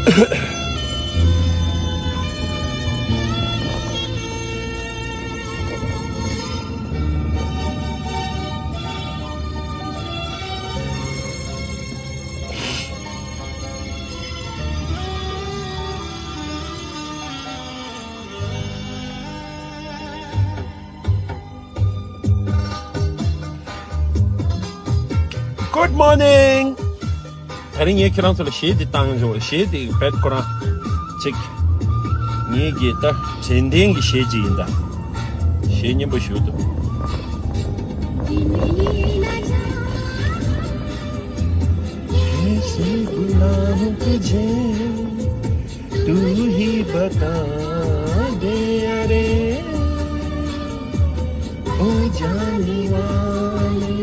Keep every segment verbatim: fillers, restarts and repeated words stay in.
Good morning. ད་རིང་ངས་ཁྱེད་རང་ཚོ་ལ་གཞས་འདི་བཏང་ཆོག་གཞས་འདི་བེད་ཁོ་རང་ཅིག་ངེད་ཀྱི་ད་དྲན་རྟེན་གྱི་གཞས་ཅིག་ཡིན་ད། གཞས་སྙན་པོ་ཞིག་འདུག तू ही बता दे अरे ओ जाने वाले।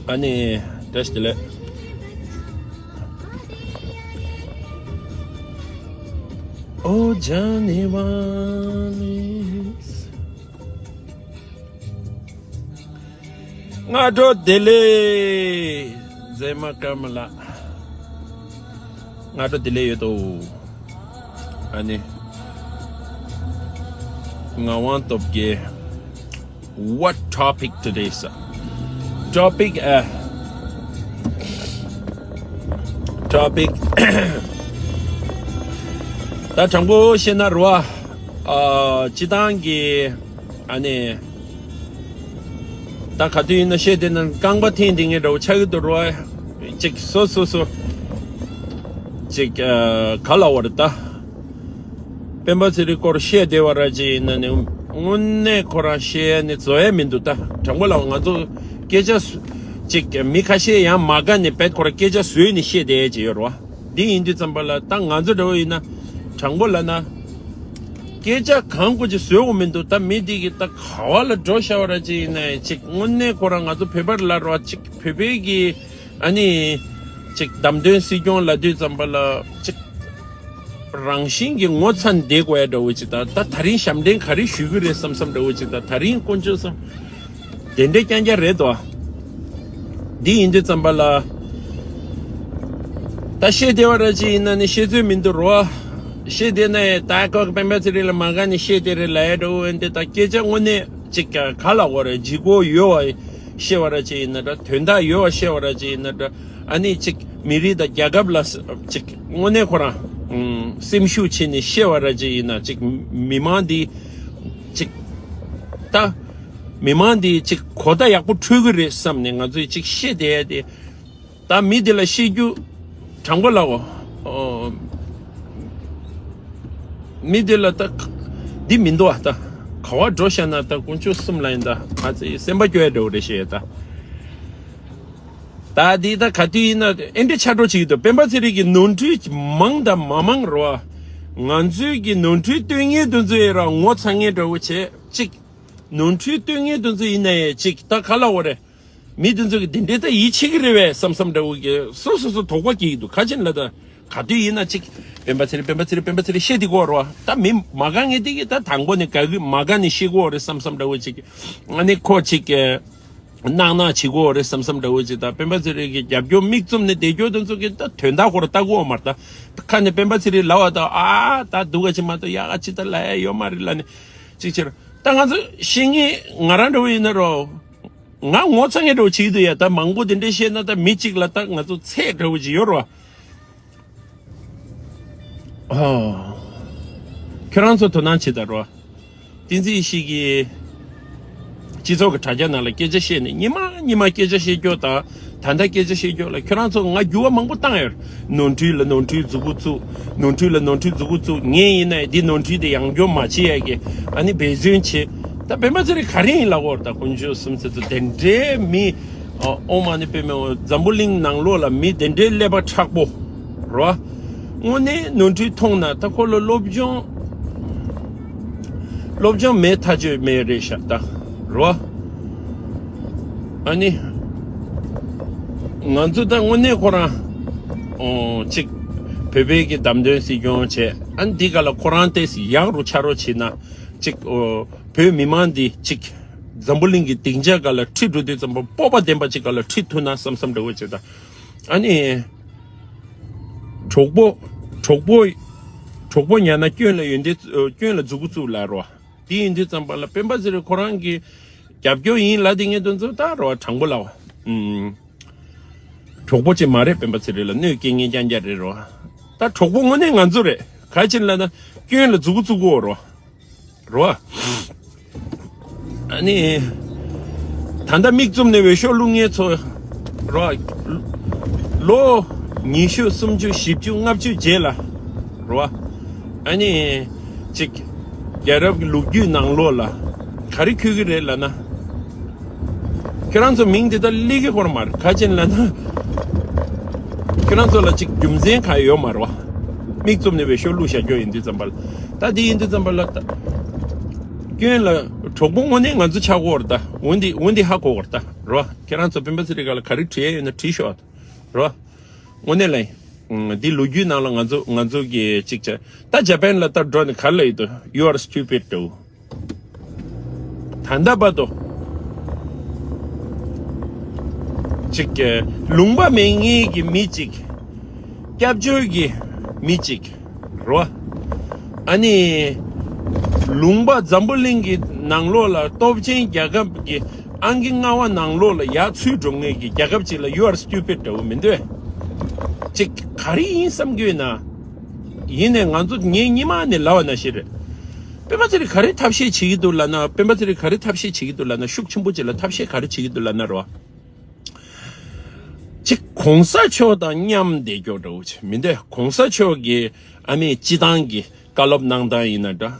ཨ་ནི་བཀྲ་ཤིས་བདེ་ལེགས། ओ जाने वाले। སྔ་དྲོ་བདེ་ལེགས། མཛེས་མ་ཀརྨ་ལགས། སྔ་དྲོ་བདེ་ལེགས་ཡོད་དོ། ཨ་ནི། ངག་དབང་སྟོབས་རྒྱལ། What topic today, sir? Topic, uh, topic. ད་དྲང་པོ་བཤད་ན་རོ། ཨ། སྤྱི་བཏང་གི་ཨ་ནི། ད་ག་དུས་ཡིན་ན་བཤད་དེ་ན་རྐང་པ་འཐེན་དེ་ངས་འདྲ་བོ་ཆགས་ཀྱི་འདུག་རོ། ཅིག་སོ་སོ་སོ། ཅིག་ཨ། ག་ལ་བར་ད། སྤེན་པ་ཚེ་རིང་སྐོར་བཤད་བསྡད་པ་ར་ཅིག་ཡིན་ན་ནི་དངོས་གནས་ཁོ་རང་བཤད་ནི་བཟོ་ཡ་མི་འདུག་ད་དྲང་པོ་ལབ་ང་ཚོ་སྐད་ཆ་བཟོ་ཅིག་མི་ཁ་ཤས་ཡང་མ་དགའ་ནས་བེད་ཁོ་རང་སྐད་ཆ་བཟོས་ནས་བཤད་བསྡད་ཡ་ཅིག་ཡོད་རེད་བ། འདི་ཡིན་དུས་ཙམ་པ་ལ་ད་ང་ཚོ་འདྲ་བོ་ཡིན་ན་དྲང་པོ་ལབ་ན་སྐད་ཆ་གང་དགོས་ཅིག་བཟོས་འོང་མི་འདུག་ད་མི་འདི་གི་ད་ག་བ་ལ་འགྲོ་ཤ་བ་ར་ཅིག་ཡིན་ན་ཡང་ཅིག་དངོས་གནས་ཁོ་རང་ང་ཚོ་བོད་པར་ལབ་རེད་བ་ཅིག་བོད་པའི་གི་ཨ་ནི་ཅིག་བདམས་ཐོན་སྲིད་སྐྱོང་ལབ་དུས་ཙམ་པ་ལ་ཅིག་རང་བཞིན་གྱིས་ངོ་ཚ་བསྡད་དགོས་ཡ་འདྲ་བོ་ཅིག་དང་ད་ད་རིང་ཞབས་འདྲེན་ག་རེ་ཞུ་གི་རེད་བསམ་བསམ་འདྲ་བོ་ཅིག་དང་ད་རིང་དཀོན་མཆོག་གསུམ་དེ་འདྲའི་རྐྱང་རྐྱང་རེད་དོ། འདི་ཡིན་དུས་ཙམ་པ་ལ་ད་བཤད་བདེ་བ་ར་ཅིག་ཡིན་ན་ནི་བཤད་ཚོད་མི་འདུག་རོ། བཤད་བདེ་ན་ཡང་ད་ཁོ་སྤེན་པ་ཚེ་རིང་ལ་མ་དགའ་ནས་བཤད་བདེ་རེད་ལབ་ཡ་འདྲ་བོ་འདི་ད་སྐད་ཆ་དངོས་གནས་ཅིག་ག་ལ་བ་རེད་ལྗིད་ཁོག་ཡོད་བ་བཤད་བ་ར་ཅིག་ཡིན་ན་འདྲ་དོན་དག་ཡོད་བ་བཤད་བ་ར་ཅིག་ཡིན་ན་འདྲ། ཨ་ནི་ཅིག་མི་རིགས་དང་རྒྱལ་ཁབ་ལ་ཅིག་དངོས་གནས་ཁོ་རང་སེམས་ཤུགས་ཆེ་ནས་བཤད་བ་ར་ཅིག་ཡིན་ན་ཅིག་མི་མང་འདི་ཅིག་ད་མི་མང་འདི་ཅིག་གོ་བརྡ་ཡག་པོ་འཕྲོད་ཀྱི་རེད་བསམ་ནས་ང་ཚོས་ཅིག་བཤད་བསྡད་ཡ་དེ་ད་མི་འདི་ལ་བཤད་རྒྱུ་དྲང་པོ་ལབ་འོ། མི་འདི་ལ་ད་འདི་མི་འདུག་ཨ་ད་ག་བ་འགྲོ་ཤ་ན་ད་དཀོན་མཆོག་གསུམ་ལ་ཡིན་ད་ཨ་ཙི་སེམས་པ་སྐྱོ་ཡ་འདྲ་བོ་རེད་བཤད་ཡ་ད། ད་འདི་ད་ག་དུས་ཡིན་ན་ཨེ་འདྲ་ཆགས་འགྲོ་བྱེད་ཀྱི་འདུག་སྤེན་པ་ཚེ་རིང་གི་ནོར་འཁྲུལ་མང་དང་མ་མང་རེད་བ། ང་ཚོའི་གི་ནོར་འཁྲུལ་སྟོན་མཁན་དེ་ཚོ་ཡི་རང་ངོ་ཚ་མཁན་འདྲ་བོ་བྱས་ཅིག་ནོར་འཁྲུལ་སྟོན་མཁན་དེ་ཚོ་ཡིན་ན་ཡང་ཅིག་ད་ག་ལ་བ་རེད། མི་དེ་ཚོ་གི་དེ་འདྲའི་ད་ཡིད་ཆེས་ཀྱི་རེད་བས་བསམ་བསམ་འདྲ་བོ་གི་སོ་སོ་སོ་དོགས་པ་སྐྱེ་གི་འདུག་ག་ཅིན་ལ་ད་ག་དུས་ཡིན་ན་ཅིག་སྤེན་པ་ཚེ་རིང་སྤེན་པ་ཚེ་རིང་སྤེན་པ་ཚེ་རིང་བཤད་དེ་གོ་རེད་བ། ད་མི་མ་དགའ་མཁན་དེ་གི་ད་དང་པོ་ནས་དགའ་གི་མ་དགའ་ནས་བཤད་གོ་རེད་བསམ་བསམ་འདྲ་བོ་ཅིག་ཨ་ནི་ཁོ་ཅིག་གི་གནག་གནག་བྱེད་དགོས་རེད་བསམ་བསམ་འདྲ་བོ་ཅིག་དང་སྤེན་པ་ཚེ་རིང་གི་རྒྱབ་སྐྱོར་མིག་བཙུམ་ནས་བསྡད་རྒྱུ་དེ་ཚོ་གི་ད་དོན་དག་ཁོ་རང་ལྟ་གི་ཡོད་མ་རེད་ད། ཁ་ནས་སྤེན་པ་ཚེ་རིང་ལབ་པ་དང་ཨ་ད་སྡུག་ག་ཅིག་མ་གཏོགས་ཡག་ག་ཅིག་ད་ལབ་ཡ་ཡོད་མ་རེད་ལབ་ནས་ཅིག་བྱེད་རོགས། ད་ང་ཚོ་ཤེས་མཁན་ང་རང་འདྲ་བོ་ཡིན་ན་རོ། ང་ངོ་ཚ་མཁན་འདྲ་བོ་བྱེད་ཀྱི་འདུག་ཡ། ད་མང་པོ་དེ་འདྲས་བཤད་ན་ད་མི་གཅིག་ལ་ད་ང་ཚོ་ཚད་འདྲ་བོ་ཅིག་ཡོད་རོ། ཨོ། ཁྱོད་རང་ཚོ་དོ་སྣང་བྱེད་དང་རོ། བསྟན་འཛིན་ཡེ་ཤེས་ཀྱིས་སྤྱི་ཚོགས་ཀྱི་དྲ་རྒྱ་ནང་ལ་སྐད་ཆ་བཤད་ནས་ཉི་མ་ཉི་མ་སྐད་ཆ་བཤད་རྒྱུ་དང་ད་ལྟ་སྐད་ཆ་བཤད་རྒྱུ་ལ་ཁྱོད་རང་ཚོ་ང་འགྱུར་བ་མང་པོ་བཏང་ཡོད། ནོར་འཁྲུལ་ལ་ནོར་འཁྲུལ་མཛུབ་གུ་བཙུགས། ནོར་འཁྲུལ་ལ་ནོར་འཁྲུལ་མཛུབ་གུ་བཙུགས། ངས་ཡིན་ན་འདི་ནོར་འཁྲུལ་དེ་ཡང་བསྐྱར་མ་བྱེད་ཡ་གི་ཨ་ནི་འབད་བརྩོན་བྱེད། ད་སྤེན་པ་ཚེ་རིང་ག་རེ་ཡིན་ལབ་དགོས་རེད། ད་དཀོན་མཆོག་གསུམ་ཚེ་ཚོ་དེ་འདྲའི་མི། ཨོ་མ་ཎི་པདྨེ་ཧཱུྃ། འཛམ་བུ་གླིང་ནང་ལོགས་ལ་མི་དེ་འདྲའི་ཀླད་པ་མཁྲེགས་པོ་རོ། དངོས་གནས་ནོར་འཁྲུལ་མཐོང་ན་ད་ཁོ་ལ་སློབ་སྦྱོང་། སློབ་སྦྱོང་མེད་ཐག་ཆོད་མེད་རེད་ཤག་ད་རོ། ཨ་ནི། ང་ཚོ་ད་དངོས་གནས་ཁོ་རང་། ཨོ་ཅིག་བོད་པའི་གི་བདམས་ཐོན་སྲིད་སྐྱོང་བྱས་ཨ་ནི་འདི་ག་ལ་ཁོ་རང་ཏོག་ཙམ་ཡག་རུ་ཆགས་རོགས་བྱེད་ན་ཅིག་ཨོ། བོད་མི་མང་འདི་གཅིག་འཛམ་བུ་གླིང་གི་སྡིངས་ཆ་སྒང་ལ་ཁྲིད་འགྲོ་དུས་ཙམ་པ་སྤོབས་པ་ལྡན་པ་ཅིག་སྒང་ལ་ཁྲིད་ཐུབ་ན་བསམ་བསམ་འདྲ་བོ་ཅིག་དང་། ཨ་ནི། གྲོགས་པོ། གྲོགས་པོ། གྲོགས་པོ་ཉར་ན་སྐྱོན་ལ་ཡོན་ཏན་སྐྱོན་ལ་མཛུ་གུ་བཙུགས་ལབ་རོ། དེ་ཡིན་དུས་ཙམ་པ་ལ་སྤེན་པ་ཚེ་རིང་ཁོ་རང་གི་རྒྱབ་སྐྱོར་ཡིན་ལབ་དེ་ངས་དོན་ཚོ་ད་རོ་དྲང་པོ་ལབ། ཨུམ། གྲོགས་པོ་ཅིག་མ་རེད། སྤེན་པ་ཚེ་རིང་ལ་གནོད་སྐྱེལ་མཁན་རྐྱང་རྐྱང་རེད་རོ། ད་གྲོགས་པོ་དངོས་གནས་ང་ཚོ་རེད། ག་ཅིན་ལབ་ན་སྐྱོན་ལ་མཛུ་གུ་བཙུགས་གོ་རོ། རོ། ཨ་ནི། ད་ལྟ་མིག་བཙུམ་ནས་འོས་ཤོག་བླུག་མཁན་ཚོ། རོ། ལོ། ཉི་ཤུ་སུམ་ཅུ་བཞི་བཅུ་ལྔ་བཅུ་རྗེས་ལ། རོ། ཨ་ནི། ཅིག་རྒྱལ་རབས་ཀྱི་ལོ་རྒྱུས་ནང་ལོགས་ལ། ག་རེ་འཁོད་ཀྱི་རེད་ལབ་ན། ཁྱེད་རང་ཚོ་མིང་དེ་ལྟར་སླེབས་ཀྱི་ཁོ་རང་མ་རེད། ག་ཅིན་ལབ་ན། ཁྱེད་རང་ཚོ་ལ་ཅིག་རྒྱུ་མཚན་གང་ཡོད་མ་རེད་བ། མིག་བཙུམ་ནས་འོས་ཤོག་བླུགས་བཞག་རྒྱུ་ཡིན་དུས་ཙམ་པ་ལ། ད་དེ་ཡིན་དུས་ཙམ་པ་ལ་ད། སྐྱོན་ལ་གྲོགས་པོ་དངོས་གནས་ང་ཚོ་ཆགས་ཀྱི་ཡོད་རེད་ད། འོན་ཏེ་འོན་ཏེ་ཧ་གོ་གི་རེད་ད། རོ། ཁྱེད་རང་ཚོ་སྤེན་པ་ཚེ་རིང་སྒང་ལ་ག་རེ་བྲིས་ཡ་ཡོད་ན་བྲིས་ཤོག་ད། རོ། དངོས་གནས་ལ་ཡིན། འདི་ལོ་རྒྱུས་ནང་ལ་ང་ཚོ་ང་ཚོ་གི་ཅིག་བྱས། ད་ཇ་པན་ལ་ལྟར་འགྲོ་ནས་ག་རེ་ལབ་ཡོད་དོ། You are stupid འདྲ་བོ། ད་ལྟ་བར་དུ། ཅིག་གི་ལུང་པ་མེད་མཁན་གྱི་མི་ཅིག་སྐྱབས་བཅོལ་གྱི་མི་ཅིག་རོ། ཨ་ནི། ལུང་པ་འཛམ་བུ་གླིང་གི་ནང་ལོགས་ལ་སྟོབས་ཆེན་རྒྱལ་ཁབ་ཀྱི་ཨང་ཀི་ལྔ་པ་ནང་ལོགས་ལ་ཡར་ཚུད་འགྲོ་མཁན་གྱི་རྒྱལ་ཁབ་ཅིག་ལ་You are stupid འདྲ་བོ་མི་འདུག་ཅིག་ག་རེ་ཡིན་བསམ་གྱི་ཡོད་ན། ཡིན་ནའི་ང་ཚོ་ངའི་སྔོན་མ་ནས་ལབ་པ་ནང་བཞིན་རེད། སྤེན་པ་ཚེ་རིང་ག་རེ་ཐབས་ཤེས་བྱེད་ཀྱི་འདུག་ལབ་ན། སྤེན་པ་ཚེ་རིང་ག་རེ་ཐབས་ཤེས་བྱེད་ཀྱི་འདུག་ལབ་ན། ཤུགས་ཆེན་པོ་ཅིག་ལ་ཐབས་ཤེས་ག་རེ་བྱེད་ཀྱི་འདུག་ལབ་ན་རོ། ཅིག་གོང་ས་མཆོག་དང་མཉམ་བསྡད་རྒྱུ་འདྲ་བོ་ཅིག་མི་འདུག་གོང་ས་མཆོག་གི་ཨ་ནི་སྤྱི་བཏང་གི་བཀའ་སློབ་གནང་སྟངས་ཡིན་ན་འདྲ།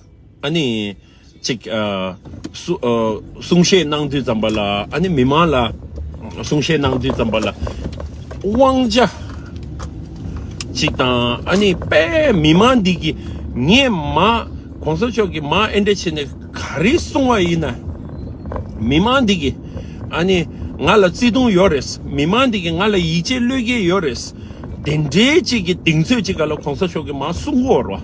ཨ་ནི། ཅིག་ཨ། གསུ- ཨ། གསུང་བཤད་གནང་དུས་ཙམ་པ་ལ། ཨ་ནི་མི་མང་ལ་གསུང་བཤད་གནང་དུས་ཙམ་པ་ལ། དབང་ཆ་ཅིག་དང་། ཨ་ནི་དཔེ་མི་མང་འདི་གི་ངས་མ་གོང་ས་མཆོག་གིས་མ་ཨེ་འདྲ་བྱས་ནས་ག་རེ་གསུང་བ་ཡིན་ན། མི་མང་འདི་གི་ཨ་ནི་ང་ལ་བརྩེ་དུང་ཡོད་རེད། མི་མང་འདི་གི་ང་ལ་ཡིད་ཆེས་བློས་འགེལ་ཡོད་རེད། དེ་འདྲའི་ཅིག་གི་གདེང་ཚོད་ཅིག་ག་ལ་གོང་ས་མཆོག་གིས་མ་གསུང་གོ་རོ།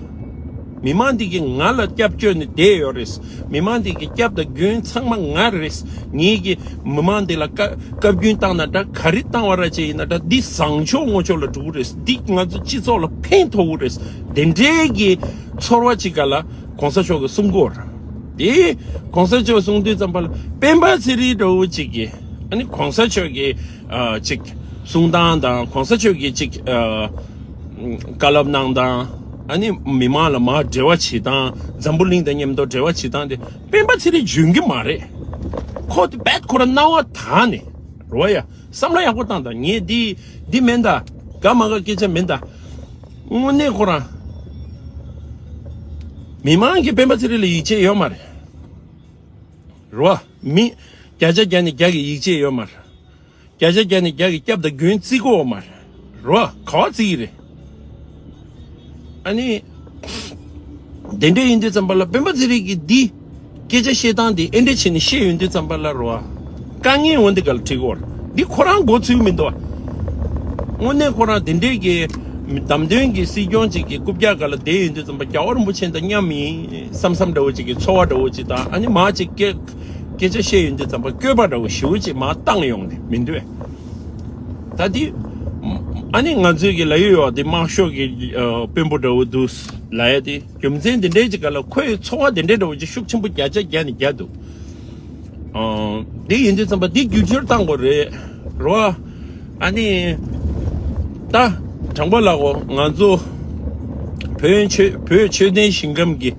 མི་མང་འདི་གིས་ང་ལ་སྐྱབས་བཅོལ་ནས་བསྡད་ཡོད་རེད། མི་མང་འདི་གི་སྐྱབས་དང་མགོན་ཚང་མ་ང་རེད། ངེད་ཀྱིས་མི་མང་འདི་ལ་བཀའ་བཀའ་བཀྱོན་བཏང་ན་འདྲ། ག་རེ་བཏང་བ་ར་ཅིག་ཡིན་ན་འདྲ། འདི་བཟང་ཕྱོགས་ངོ་ཕྱོགས་ལ་འགྲོ་གི་རེད། འདི་ང་ཚོ་སྤྱི་ཚོགས་ལ་ཕན་ཐོགས་ཀྱི་རེད། དེ་འདྲའི་གི་ཚོར་བ་ཅིག་ག་ལ་གོང་ས་མཆོག་གིས་གསུང་གོ་ར། དེ་གོང་ས་མཆོག་གསུང་དུས་ཙམ་པ་ལ་སྤེན་པ་ཚེ་རིང་འདྲ་བོ་ཅིག་གིས། ཨ་ནི་གོང་ས་མཆོག་གིས་ཨ་ཅིག་གསུང་སྟངས་དང་། གོང་ས་མཆོག་གིས་ཅིག་ཨ་བཀའ་སློབ་གནང་སྟངས། ཨ་ནི་མི་མང་ལ་མར་འབྲེལ་བ་བྱེད་སྟངས། འཛམ་བུ་གླིང་དང་མཉམ་དུ་འབྲེལ་བ་བྱེད་སྟངས་དེ་སྤེན་པ་ཚེ་རིང་འཇོན་གྱི་མ་རེད། ཁོ་དེ་རྦད་ཁོ་རང་སྣང་བ་དག་ནས་རོ་ཡ། བསམ་བློ་ཡག་པོ་བཏང་དང་། ངས་འདི་འདི་མིན་ད། དགའ་མ་དགའ་སྐད་ཆ་མིན་ད། དངོས་གནས་ཁོ་རང་མི་མང་གིས་སྤེན་པ་ཚེ་རིང་ལ་ཡིད་ཆེས་ཡོད་མ་རེད། རོ། མི་བརྒྱ་ཆ་བརྒྱ་ནས་བརྒྱ་གི་ཡིད་ཆེས་ཡོད་མ་རེད། བརྒྱ་ཆ་བརྒྱ་ནས་བརྒྱ་གི་སྐྱབས་དང་མགོན་བརྩི་གོ་མ་རེད། རོ། ག་བ་བརྩི་གི་རེད། ཨ་ནི། དེ་འདྲ་ཡིན་དུས་ཙམ་པ་ལ་སྤེན་པ་ཚེ་རིང་གིས་འདི་སྐད་ཆ་བཤད་སྟངས་འདི་ཨེ་འདྲ་བྱས་ནས་བཤད་ཡོང་དུས་ཙམ་པ་ལ་རོ། དཀའ་ངལ་འོང་འདི་ག་ལ་འཕྲད་གོ་རེད། འདི་ཁོ་རང་མགོ་ཚོས་མི་འདུག་བ། དངོས་གནས་ཁོ་རང་དེ་འདྲའི་གི་བདམས་ཐོན་གྱི་སྲིད་སྐྱོང་ཅིག་གི་རྐུབ་བཀྱག་སྒང་ལ་བསྡད་ཡོང་དུས་ཙམ་པ་རྒྱལ་བ་རིན་པོ་ཆེ་དང་མཉམ་ཡིན་བསམ་བསམ་འདྲ་བོ་ཅིག་གི་ཚོར་བ་འདྲ་བོ་ཅིག་དང་། ཨ་ནི་མར་ཅིག་སྐད་སྐད་ཆ་བཤད་ཡོང་དུས་ཙམ་པ་བཀོད་པ་འདྲ་བོ་ཞེ་པོ་ཅིག་མར་བཏང་ཡོང་ནས་མི་འདུག་བས། ད་འདི་ཨ་ནི་ང་ཚོའི་གི་ལབ་ཡོད་ཡོད་དེ་དམག་ཤོག་གི་ཨ་དཔོན་པོ་འདྲ་བོ་འདུག་ལབ་ཡ་དེ་རྒྱུ་མཚན་དེ་འདྲའི་ཅིག་སྒང་ལ་ཁོའི་ཚོར་བ་དེ་འདྲའི་འདྲ་བོ་ཅིག་ཤུགས་ཆེན་པོ་བརྒྱ་ཆ་བརྒྱ་ནས་བརྒྱ་འདུག་ཨ། འདི་ཡིན་དུས་ཙམ་པ་འདི་བསྒྱུར་བཅོས་བཏང་དགོས་རེད། རོ། ཨ་ནི། ད། དྲང་པོ་ལབ་གོ། ང་ཚོ་བོད་ཆོས་བོད་ཆོས་ལྡན་ཞིང་ཁམས་ཀྱི་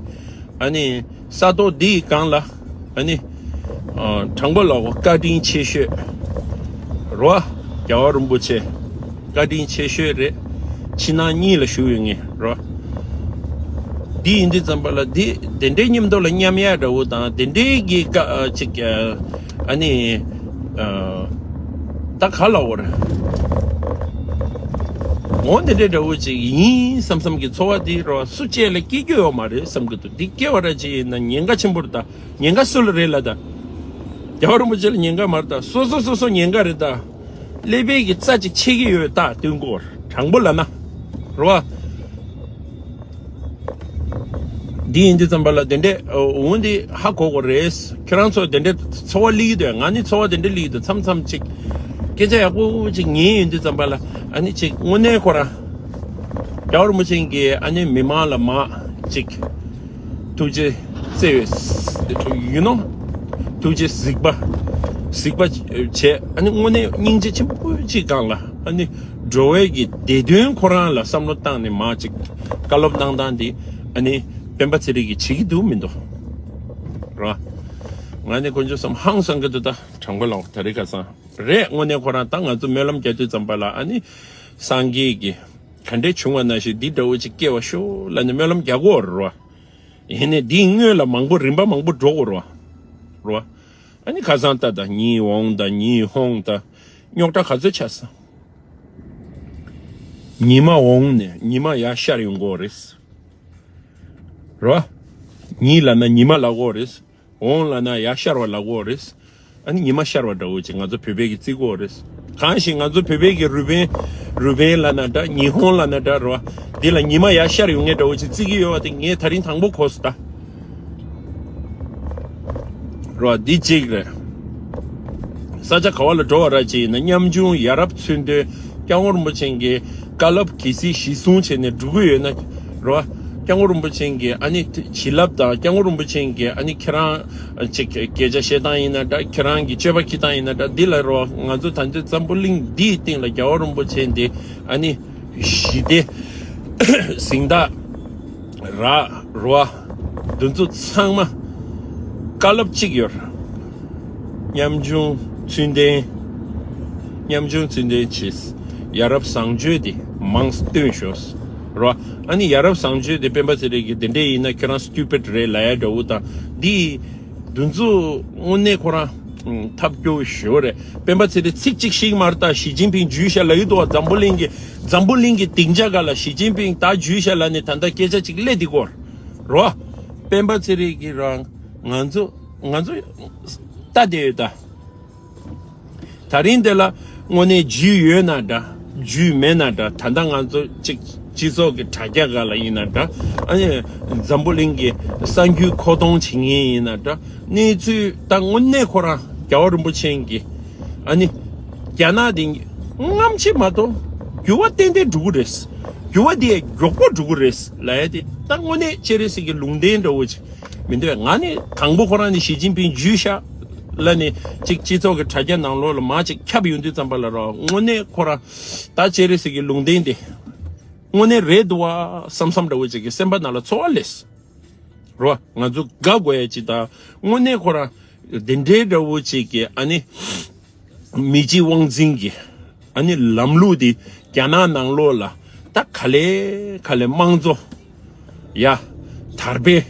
ཨ་ནི་ས་ཐོག་འདིའི་སྒང་ལ་ཨ་ནི། ཨ། དྲང་པོ་ལབ་གོ། བཀའ་དྲིན་ཆེ་ཤོས། རོ། རྒྱལ་བ་རིན་པོ་ཆེ། བཀའ་དྲིན་ཆེ་ཤོས་རེད། ཕྱི་ནང་གཉིས་ལ་ཞུ་ཡོད་ངེས་རོ། འདི་ཡིན་དུས་ཙམ་པ་ལ་འདི་དེ་འདྲའི་མཉམ་དུ་ལ་མཉམ་ཡག་འདྲ་བོ་དང་དེ་འདྲའི་གི་ཀ་ཨ་ཅིག་ཨ་ནི་ཨ་ད་ག་ལ་བོར་འོ་དེ་འདྲའི་འདྲ་བོ་ཅིག་ཡིན་བསམ་བསམ་གི་ཚོར་བ་འདི་རོ། སུ་གཅིག་ལ་སྐྱེ་རྒྱུ་ཡོད་མ་རེད་བསམ་གི་འདུག་འདི་སྐྱེ་བ་ར་ཅིག་ཡིན་ན་ཉེན་ཁ་ཆེན་པོ་རེད་ད། ཉེན་ཁ་སུ་ལ་རེད་ལ་ད། རྒྱལ་བ་རིན་པོ་ཆེ་ལ་ཉེན་ཁ་མ་རེད་ད། སོ་སོ་སོ་སོ་ཉེན་ཁ་རེད་ད། ཀླད་པའི་གི་རྩ་ཅིག་ཆད་ཀྱི་ཡོད་ད་སྟོན་གོ། དྲང་པོ་ལབ་ན། རེད་བ། དེ་ཡིན་དུས་ཙམ་པ་ལ་དེ་འདྲས་འོ་འདི་ཧ་གོ་གོ་རེད། ཁྱེད་རང་ཚོ་དེ་འདྲས་ཚོར་བ་སླེབས་ཀྱི་འདུག་ང་ནི་ཚོར་བ་དེ་འདྲས་སླེབས་ཀྱི་འདུག་མཚམས་མཚམས་ཅིག་སྐད་ཆ་ཡག་པོ་ཅིག་ཉན་ཡོང་དུས་ཙམ་པ་ལ་ཨ་ནི་ཅིག་དངོས་གནས་ཁོ་རང་རྒྱལ་བ་རིན་པོ་ཆེ་གིས་ཨ་ནི་མི་མང་ལ་མ་ཅིག་ཐུགས་རྗེ་བརྩེ་བའི་ཡུ་ནོ་ཐུགས་རྗེ་གཟིགས་པ་གཟིགས་པ་བྱས། ཨ་ནི་དངོས་གནས་སྙིང་རྗེ་ཆེན་པོ་ཅིག་སྒང་ལ་ཨ་ནི་འགྲོ་བའི་གི་བདེ་དོན་ཁོ་རང་ལ་བསམ་བློ་བཏང་ནས་མ་ཅིག་བཀའ་སློབ་གནང་སྟངས་འདི་ཨ་ནི་སྤེན་པ་ཚེ་རིང་གིས་བྱེད་ཀྱི་འདུག་མི་འདུག་ར། ང་ནི་དཀོན་མཆོག་གསུམ་ཧང་སང་གི་འདུག་ད་དྲང་པོ་ལབ་ད་རེས་ཁ་སང་རེད། དངོས་གནས་ཁོ་རང་ད་ང་ཚོ་སྨོན་ལམ་རྒྱག་དུས་ཙམ་པ་ལ་ཨ་ནི་སངས་རྒྱས་ཀྱི་ག་འདྲས་བྱུང་བ་ན་ཞིག་འདི་འདྲ་བོ་ཅིག་སྐྱེ་བ་ཤོག་ལབ་ནས་སྨོན་ལམ་རྒྱག་གོ་ར། ཡིན་ནའི་འདིའི་སྔོན་ལ་མང་པོ་རིམ་པ་མང་པོ་འགྲོ་གོ་ར། ར། ཨ་ནི་ཁ་སང་ལྟ་དང་ཉི་འོང་དང་ཉི་ཧོང་དང་རྙོག་དྲ་ག་ཚོད་ཆགས་སོང་། ཉི་མ་འོང་ནས་ཉི་མ་ཡར་ཤར་ཡོང་གོ་རེད། ར། ཉི་ལབ་ན་ཉི་མ་ལབ་གོ་རེད། འོང་ལབ་ན་ཡར་ཤར་བ་ལབ་གོ་རེད། ཨ་ནི་ཉི་མ་ཤར་བ་འདྲ་བོ་ཅིག་ང་ཚོ་བོད་པའི་གི་བརྩི་གོ་རེད། གང་ཞིག་ང་ཚོ་བོད་པའི་གི་རུས་སྦལ་རུས་སྦལ་ལབ་ན་འདྲ་ཉི་ཧོང་ལབ་ན་འདྲ་ར། འདི་ལ་ཉི་མ་ཡར་ཤར་ཡོང་མཁན་འདྲ་བོ་ཅིག་བརྩི་གི་ཡོད་པ་དེ་ངས་ད་རིང་དང་པོ་གོ་སོང་ད། ར་འདི་གཅིག་རེད། ས་ཆ་ག་བ་ལ་འགྲོ་བ་ར་ཅིག་ཡིན་ན་ཉམ་ཆུང་ཡ་རབས་མཚོན་དོན་སྐྱབས་མགོན་རིན་པོ་ཆེ་གི་བཀའ་སློབ་གལ་སྲིད་གཞི་བཟུང་བྱས་ནས་འགྲོ་གི་ཡོད་ན་ར། སྐྱབས་མགོན་རིན་པོ་ཆེ་གི་ཨ་ནི་བྱིན་རླབས་དང་སྐྱབས་མགོན་རིན་པོ་ཆེ་གི་ཨ་ནི་ཁྱེད་རང་ཅིག་སྐད་ཆ་བཤད་སྟངས་ཡིན་ན་འདྲ། ཁྱེད་རང་གི་སྤྱོད་པ་འཁྱེར་སྟངས་ཡིན་ན་འདྲ། འདི་ལ་ར་ང་ཚོ་ད་ཚོད་འཛམ་བུ་གླིང་འདིའི་སྟེང་ལ་རྒྱལ་བ་རིན་པོ་ཆེ་འདི་ཨ་ནི་ཞི་བདེ་གཟེངས་རྟགས་ར་ར་འདི་ཚོ་ཚང་མ་བཀའ་སློབ་གཅིག་ཡོད། ཉམ་ཆུང་ཚུལ་ལྡན། ཉམ་ཆུང་ཚུལ་ལྡན་བྱས། ཡ་རབས་བཟང་སྤྱོད་དེ་མང་སྟོན་ཤོག་ར། ཨ་ནི་ཡ་རབས་བཟང་སྤྱོད་དེ་སྤེན་པ་ཚེ་རིང་གི་དེ་འདྲས་ཡིན་ན་ཁྱོད་རང་སི་ཊུ་པིཌ་རེད་ལབ་ཡ་འདྲ་བོ་དང་འདི། འདི་ཚོ་དངོས་གནས་ཁོ་རང་ཐབས་སྐྱོ་ཞེ་པོ་རེད། སྤེན་པ་ཚེ་རིང་ཚིག་གཅིག་ཤིག་མ་རེད་ད། ཞི་ཅིན་ཕིང་འཇུས་ཤག་ལབ་ཀྱི་འདུག་བ། འཛམ་བུ་གླིང་གི་འཛམ་བུ་གླིང་གི་སྡིངས་ཆ་སྒང་ལ་ཞི་ཅིན་ཕིང་ད་འཇུས་ཤག་ལབ་ནས་ད་ལྟ་སྐད་ཆ་གཅིག་སླེབས་འདི་སྐོར་རོ། སྤེན་པ་ཚེ་རིང་གི་རང་ང་ཚོ་ང་ཚོ་ལྟ་བསྡད་ཡོད་ད། ད་རིང་འདི་ལ་དངོས་གནས་འཇུས་ཡོད་ན་འདྲ། འཇུས་མེད་ན་འདྲ། ད་ལྟ་ང་ཚོ་གཅིག་སྤྱི་ཚོགས་ཀྱི་དྲ་རྒྱ་སྒང་ལ་ཡིན་ན་འདྲ། ཨ་ནི་འཛམ་བུ་གླིང་གི་གསར་འགྱུར་མཁོ་གཏོང་བྱེད་མཁན་ཡིན་ན་འདྲ། གནས་ཚུལ་ད་དངོས་གནས་ཁོ་རང་རྒྱལ་བ་རིན་པོ་ཆེ་གིས་ཨ་ནི་རྒྱ་ནག་དེ་སྔ་ཕྱི་མ་གཏོགས་འགྱུར་བ་ཏན་ཏན་འགྲོ་གི་རེད། འགྱུར་བ་དེ་མགྱོགས་པོ་འགྲོ་གི་རེད་ལབ་ཡ་དེ་ད་དངོས་གནས་སྤྱན་རས་གཟིགས་ཀྱི་ལུང་བསྟན་འདྲ་བོ་ཅིག་མི་འདུག་ང་ནི་དང་པོ་ཁོ་རང་ནི་ཞི་ཅིན་ཕིང་འཇུས་ཤག་ལབ་ནས་ཅིག་སྤྱི་ཚོགས་ཀྱི་དྲ་རྒྱ་ནང་ལོགས་ལ་མར་ཅིག་ཁྱབ་ཡོང་དུས་ཙམ་པ་ལ་རོ། དངོས་གནས་ཁོ་རང་ད་སྤྱན་རས་གཟིགས་ཀྱི་ལུང་བསྟན་དེ་དངོས་གནས་རེད་འདུག་བ་བསམ་བསམ་འདྲ་བོ་ཅིག་གི་སེམས་པ་ནང་ལ་ཚོར་བ་སླེབས། རོ། ང་ཚོ་དགའ་དགོས་ཡ་ཅིག་དང་དངོས་གནས་ཁོ་རང་དེ་འདྲའི་འདྲ་བོ་ཅིག་གི་ཨ་ནི་མི་གཅིག་དབང་འཛིན་གྱི་ཨ་ནི་ལམ་ལུགས་དེ་རྒྱ་ནག་ནང་ལོགས་ལ་ད་ག་ལེ་ག་ལེ་དམངས་གཙོ་ཡ་དར་སྤེལ།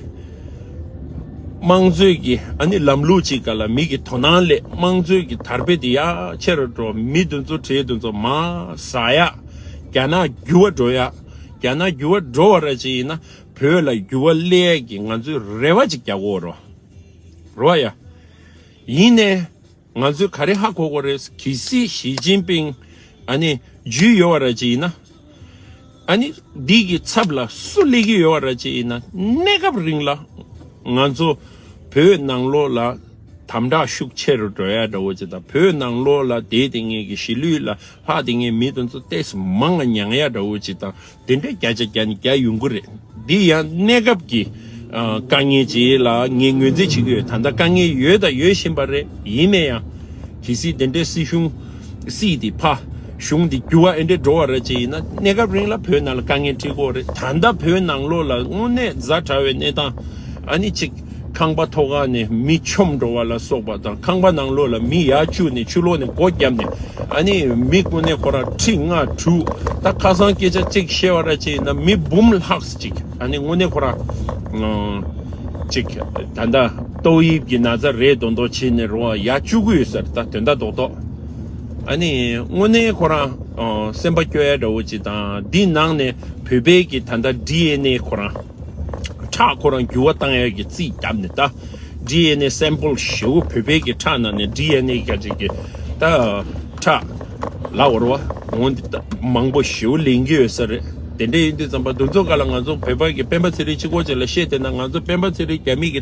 དམངས་གཙོའི་གི་ཨ་ནི་ལམ་ལུགས་ཅིག་སྒང་ལ་མི་གི་དོ་སྣང་སླེབས། དམངས་གཙོའི་གི་དར་སྤེལ་དེ་ཡ་ཆེ་རུ་འགྲོ། མི་དེ་ཚོ་གྲས་དེ་ཚོ་མར་ཟག་ཡ། རྒྱ་ནག་འགྱུར་བ་འགྲོ་ཡ། རྒྱ་ནག་འགྱུར་བ་འགྲོ་བ་ར་ཅིག་ཡིན་ན་བོད་ལ་འགྱུར་བ་སླེབས་ཡ་གི་ང་ཚོས་རེ་བ་ཅིག་རྒྱག་དགོས་རོ། རོ་ཡ། ཡིན་ནའི། ང་ཚོས་ག་རེ་ཧ་གོ་དགོས་རེད། གལ་སྲིད་ཞི་ཅིན་ཕིང་ཨ་ནི་འཇུས་ཡོད་པ་ར་ཅིག་ཡིན་ན། ཨ་ནི་འདི་གི་ཚབ་ལ་སུ་སླེབས་ཀྱི་ཡོད་པ་ར་ཅིག་ཡིན་ན། གནས་སྐབས་རིང་ལ་ང་ཚོ་བོད་ནང་ལོགས་ལ་དམ་དྲག་ཤུགས་ཆེ་རུ་འགྲོ་ཡ་འདྲ་བོ་ཅིག་དང་། བོད་ནང་ལོགས་ལ་བསྡད་དེ་ངེད་ཀྱི་གཞིས་ལུས་ལ་ལྷག་དེ་ངེད་མི་དེ་ཚོ་ཏོག་ཙམ་མང་ང་མྱངས་ཡ་འདྲ་བོ་ཅིག་དང་། དེ་འདྲའི་བརྒྱ་ཆ་བརྒྱ་ནས་བརྒྱ་ཡོང་གི་རེད། འདི་ཡང་གནས་སྐབས་ཀྱི་ཨ་དཀའ་ངལ་ཅིག་ལ་ངས་ངོས་འཛིན་བྱེད་ཀྱི་ཡོད། ད་ལྟ་དཀའ་ངལ་ཡོད་དང་ཡོད་བཞིན་པ་རེད། ཡིན་ནའི་ཡང་གལ་སྲིད་དེ་འདྲའི་སྲིད་གཞུང་སྲིད་དེ་ཕར་གཞུང་དེ་འགྱུར་བ་ཨེ་འདྲས་འགྲོ་བ་རེད་ཅིག་ཡིན་ན། གནས་སྐབས་རིང་ལ་བོད་ནང་ལ་དཀའ་ངལ་འཕྲད་ཀྱི་ཡོད་རེད། ད་ལྟ་བོད་ནང་ལོགས་ལ་དངོས་གནས་ཛ་དྲག་པའི་གནས་སྟངས་ཨ་ནི་ཅིག་ཁང་པ་ཐོག་ཁ་ནས་མི་མཆོངས་འགྲོ་བ་ལ་སོགས་པ་དང་། ཁང་པ་ནང་ལོགས་ལ་མི་ཡར་བཅུག་ནས་ཕྱི་ལོགས་ནས་སྒོ་བརྒྱབ་ནས་ཨ་ནི་མི་དངོས་གནས་ཁོ་རང་ཁྲི་ལྔ་དྲུག་ད་ཁ་སང་སྐད་ཆ་གཅིག་བཤད་པ་ར་ཅིག་ཡིན་ན་མི་འབུམ་ལྷག་ཅིག་ཨ་ནི་དངོས་གནས་ཁོ་རང་ཅིག་ད་ལྟ་ཏོག་དབྱིབས་ཀྱི་ན་ཚ་རེད་མདོག་མདོག་བྱས་ནས་རོ་ཡར་བཅུག་གི་ཡོད་ས་རེད། ད་དོན་དག་རྡོག་རྡོག་ཨ་ནི་དངོས་གནས་ཁོ་རང་སེམས་པ་སྐྱོ་ཡ་འདྲ་བོ་ཅིག་དང་། འདི་ནང་ནས་བོད་པའི་གི་ད་ལྟ་ཌི་ཨེན་ཨེ་ཁོ་རང་ཁྲག་ཁོ་རང་འགྱུར་བ་བཏང་ཡ་གི་རྩིས་བརྒྱབ་ནས། ད་ཌི་ཨེན་ཨེ་སེམ་པལ་ཞེ་པོ་བོད་པའི་གི་ཁྲག་ནང་ནས་ཌི་ཨེན་ཨེ་ག་ཅིག་གི་ད་ཁྲག་ལབ་དགོས་རེད་བ། འོ་འདི་ད་མང་པོ་ཞེ་པོ་ལེན་གྱི་ཡོད་ས་རེད། དེ་འདྲ་ཡིན་དུས་ཙམ་པ་འདུ་ཚོགས་སྒང་ལ་ང་ཚོ་བོད་པ་གི་སྤེན་པ་ཚེ་རིང་གཅིག་པོ་ཅིག་ལ་བཤད་བསྡད་ན། ང་ཚོ་སྤེན་པ་ཚེ་རིང་རྒྱ་མི་གི་